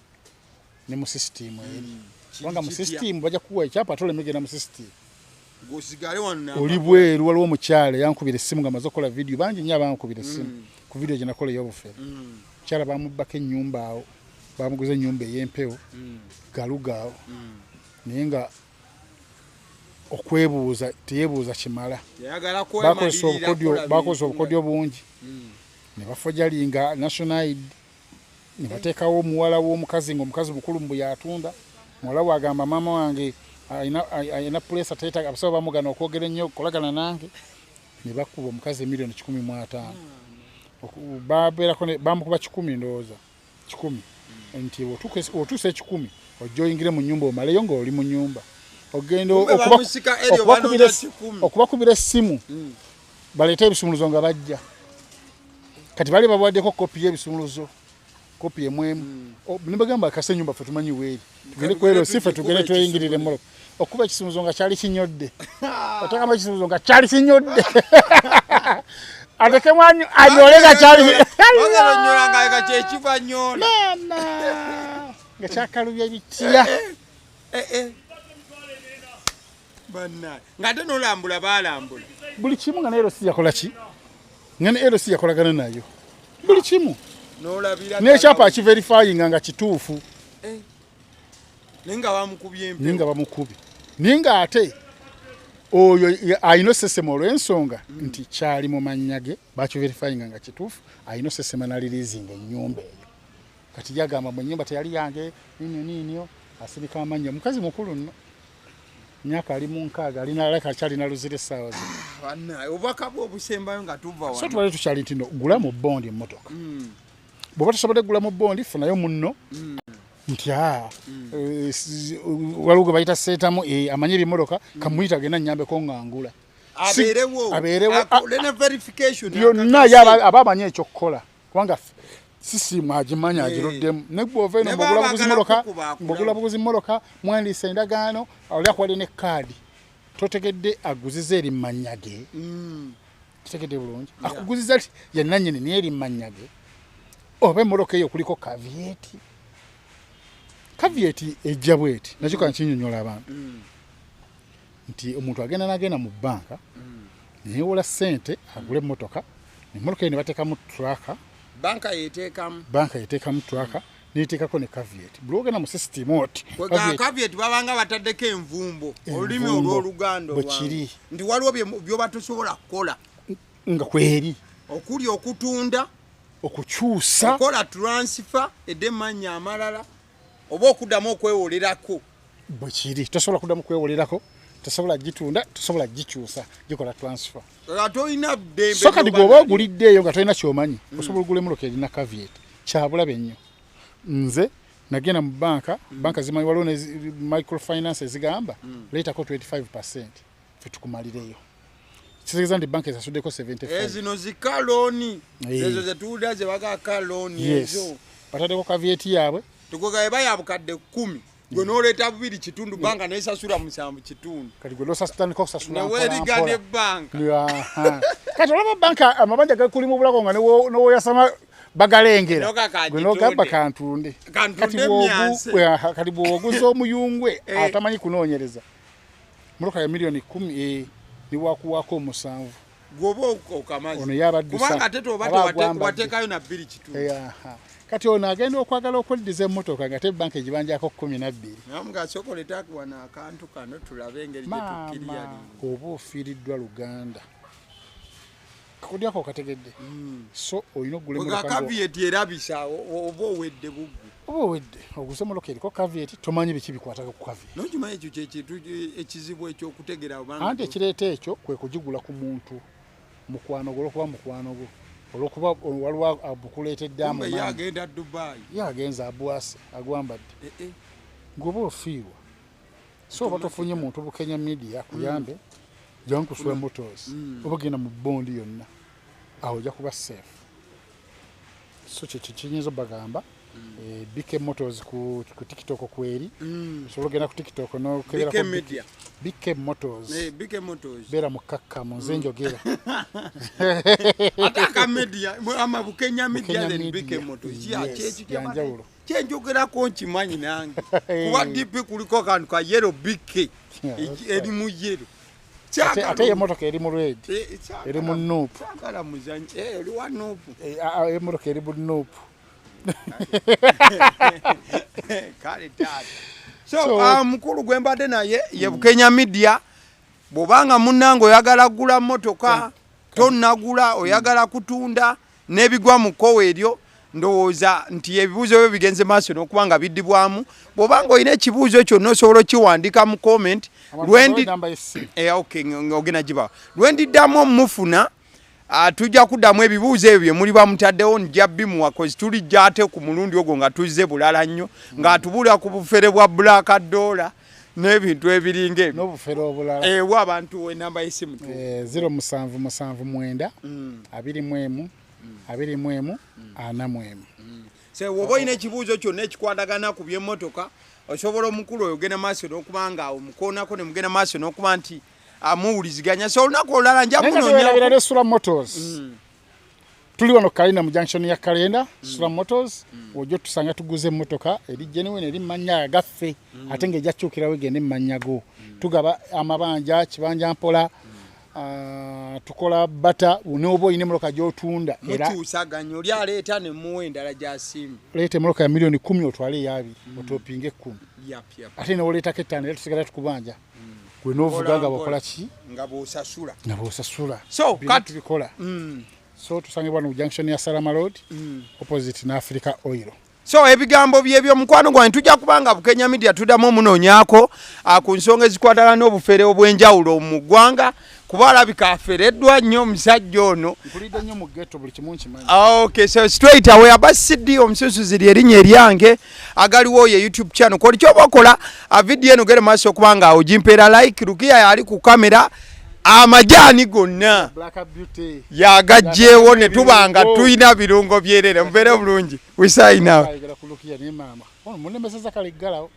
ne mu sisitimu eri, kubanga mu Kitya. sisitimu bajja kukuwa ekyapa ate oleme genda mu sisitimu. Gwosigale wano. Oli bweru. Waliwo omukyala yankubira essimu nga maze okukola vidiyo. Bangi nnyo abankubira essimu ku vidiyo gye nakola ey'obufere. Omukyala bamubbako ennyumba awo, bamuguza ennyumba ey'empewo galuga awo, naye nga okwebuuza teyeebuuza kimala. Yayagala Bakozesa kwemalirira obukodyo, kukola bakozesa bintu. Obukodyo bungi ne bafojalinga national ID ne bateekawo omuwala w'omukazi, ng'omukazi mukulu mbu yatunda. Muwala we agamba, "Maama wange alina pressure, teetaaga." Abasawo bamugana okwogera ennyo okukolagana nange, ne bakuba omukazi emiliyoni 150. Babeerako bamukuba 100, ndowooza 100, nti otuusa 100 ojja oyingire mu nnyumba omaleyo ng'oli mu nnyumba ogenda Kumbe bamusika eryo banoonya 100. Okubakubira essimu baleete ebisumuluzo nga bajja. Kati bali babawaddeko kopi y'ebisumuluzo, kopi emwemu. Ne bagamba, "Kase ennyumba ffe tumanyi weeri, tugende ku LC ffe tugende tweyingirire emmotoka." Okuba ekisumuluzo nga kyali kinyodde, oteekamu ekisumuluzo nga kyali kinyodde. Atekemu anyole nga kyali onyola nga kyekiva nyola nga kyakalubya bitya. Ng'ate nolambula balambula buli kimu nga ne LC yakola ki, nga ne LC yakolagana nayo buli kimu, n'ekyapa akiverifyinga nga kituufu, naye nga bamukubye empewo, naye nga bamukubye, naye ng'ate oyo alina osesema olw'ensonga nti kyali mu mannya ge, bakiverifyinga nga kituufu, alina osesema naliriizinga ennyumba eyo. Kati yagamba mu ennyumba teyali yange, ninyo ninyo, asirika amannya. Mukazi mukulu nno, myaka ali mu 60, alina alaka akyalina luzira essaawa zino. Obubaka bwe obusembayo nga tuva wano. So twali tukyali nti no gula mu bondi emmotoka. Bw'oba tosobodde kugula mu bondi, funayo munno nti waliwo gwe bayita Seetamu, amanyi ebimmotoka, kamuyita agenda nnyambeko nga ngula. Abeerewo. Abeerewo. Akole ne verification. Byonna ye aba amanyi ekyokukola, kubanga sisiimu agimanya, agiruddemu. Ne gwe ova eno Ne ng'ogula baba buguzi baagala mmotoka, kukuba akulamu. Ng'ogula buguzi mmotoka, mwandiisa endagaano, oli akuwadde ne kaadi. Totegedde aguziza eri mannya ge. Kitegedde bulungi. Akuguziza ati ye nannyini naye eri mannya ge. Oba emmotoka eyo kuliko caveat. Caveat ejja bw'eti, nakyo ka nkinnyonnyola abantu. Nti omuntu agenda n'agenda mu bbanka, neyewola ssente agule emmotoka, emmotoka eyo ne bateekamu tracker. Banka yeteekamu. Banka yeteekamu tracker, neteekako ne caveat. Buli ogenda mu system oti Kwega caveat babanga bataddeko envumbo, olulimi Envumbo. olw'Oluganda Bwe olwangu. kiri. Nti waliwo byoba tosobola kukola. Nga kweri. Okuli okutunda, okukyusa, okukola transfer edde mannya amalala, oba okuddamu okwewolerako. Bwe kiri, tosobola kuddamu kwewolerako, tosobola gitunda, tosobola gikyusa, gikola transfer. Nga tolina ddembe. So kati ly'oba gwe oba nalyo. oguliddeeyo nga tolina ky'omanyi, osobola ogula emmotoka erina caveat. Kyabulabe nnyo. Nze nagenda mu banka, banka zimanyi waliwo ne microfinance ezigamba leetako 25% ffe tukumalireyo. Kitegeeza nti banka esasuddeko 75. Zino zi car loan. Ezo ze tuwulira ze baga car loan ezo. Bataddeko caveat yaabwe. Tugoga eba ya bukadde 10. Gwe n'oleeta bubiri kitundu, banka n'esasula musanvu kitundu. Kati gwe n'osasula, osasula Ne mpola weeriga mpola. ne banka. Kati olaba banka amabanja gakuli mu bulago nga n'owoyasama bagalengera. Noga kangitunde. Gwe n'ogamba kantunde. Kantunde Kati emyanse. kati bw'oguza omuyungwe atamanyi kunoonyereza. Mmotoka ya miliyoni 10, niwakuwaako 7. Gwoba okamaze. Ono yabaddusa. Kubanga ate toba Aba agwambadde. wateekayo na bbiri kitundu. Kati ono agenda okwagala okweddiza emmotoka nga ate banka egibanjako 12. Naye nga asooka oleeta wano akantu kano tulabe engeri gye Maama, tukkirira. oba ofiiriddwa Luganda. Kakudyako okategedde. So olina okugula Bwe emmotoka nga caveat erabisa, oba owedde buggu. Oba owedde. Oguze emmotoka eriko caveat, tomanyi biki bikwatako ku caveat. N'okimanyi ekyo kye kintu ekizibu eky'okutegeera obanga Anti ekireeta ekyo kwe kugigula ku muntu mukwano gwo, olw'okuba mukwano gwo. Olw'okuba waliwo abukuleetedde Kumbe ye amumanyi. agenda Dubai. Ye agenze abwase, agwambadde. Ng'oba ofiirwa. So oba tofunye muntu Bukenya Media akuyambe, jangu ku Sula Motors. Oba genda mu bondi yonna. Awo ojja kuba safe. So kye kiyinza obbagamba. BK Motors ku TikTok kweri. Osobola ogenda ku TikTok n'okeberako BK Media. BK Motors. BK Motors. Beera mukakkamu, nze njogera. Ate aka media, ama Bukenya Media Bukenya then Media. BK Motors. Ya, Yes, kyekyo kye byanjawulo. Kyenjogerako nkimanyi nange. Kuba DP kuliko akantu ka yellow BK. Yeah, that's Eri mu yellow. Ate ye emmotoka eri mu red. Eri mu nuupu. Kyagala muzanyi. Oli wa nuupu. Emmotoka eri mu nuupu. Kale taata. Mukulu gwe mbadde naye ye Bukenya Media. Bw'obanga munnange oyagala kugula mmotoka, tonnagula, oyagala kutunda, n'ebigwa mu kkowe eryo, ndowooza nti ebibuuzo byo bigenze maaso n'okuba nga biddibwamu. Bw'obanga olina ekibuuzo kyonna osobola okiwandiika mu comment. Abantu bawe namba y'essimu. Okay, ogenda gibawa. Lwendiddamu omufuna, tujja kuddamu ebibuuzo ebyo bye muli bamutaddewo, nja bimuwa, 'cause tulijja ate ku mulundi ogwo nga tuzze bulala nnyo, ng'atubuulira ku bufere bwa black dollar n'ebintu ebiringa ebyo. N'obufere obulala. Wa abantu enamba y'essimu tu. 0 musanvu musanvu mwenda, abiri mu emu, abiri mu emu, ana mu emu. So, bw'oba olina ekibuuzo kyonna ekikwatagana ku by'emmotoka, osobola omukulu oyo ogenda maaso n'okuba nga omukoonako ne mugenda maaso n'okuba nti amuwuliziganya. So olunaku olulala nja Naye nga kunoonya teweerabira ne Sula Motors. Tuli wano Kalina mu junction ya Kalenda, Sula Motors. Ojja otusanga tuguze emmotoka eri genuine, eri mmannya agaffe, ate ng'ejja kyukirawo egende mu mannya go. Tugaba amabanja, kibanja mpola. Ah, tukola bata n'oba olina emmotoka gy'otunda era Mukyusaganya, oli aleeta ne muwa endala gy'asiimye. Leeta emmotoka ya 10 miliyoni otwale ey'abiri, otopinga 10. Yap. Ate n'oleetako 5 era tusigala tukubanja, gwe n'ovuga nga bw'okola ki? Nga bw'osasula. Nga bw'osasula. So, Byonna tubikola. So tusangibwa wano ku junction ya Salama Road, opposite ne Africa Oil. So ebigambo byebyo, mukwano gwange. Tujja kubanga Bukenya Media tuddamu omunoonyaako ku nsonga ezikwatagana n'obufere obw'enjawulo mu ggwanga, kuba alabika afereddwa nnyo omusajja ono. Nkulidde nnyo mu ghetto, buli kimu nkimanyi. Okay, so straight away, aba CD omususuzi lyerinnya eryange. Agaliwo ye YouTube channel koli kyoba okola a video eno gere maaso okuba nga ogimpeera like. Lukiya yali ku kamera, amajaani gonna Black Beauty. Yagajjeewo ne tuba nga tulina birungo byerere. Mubeere bulungi, we sign out. Ayogera ku Lukiya, naye maama ono munemeseza kale eggalawo.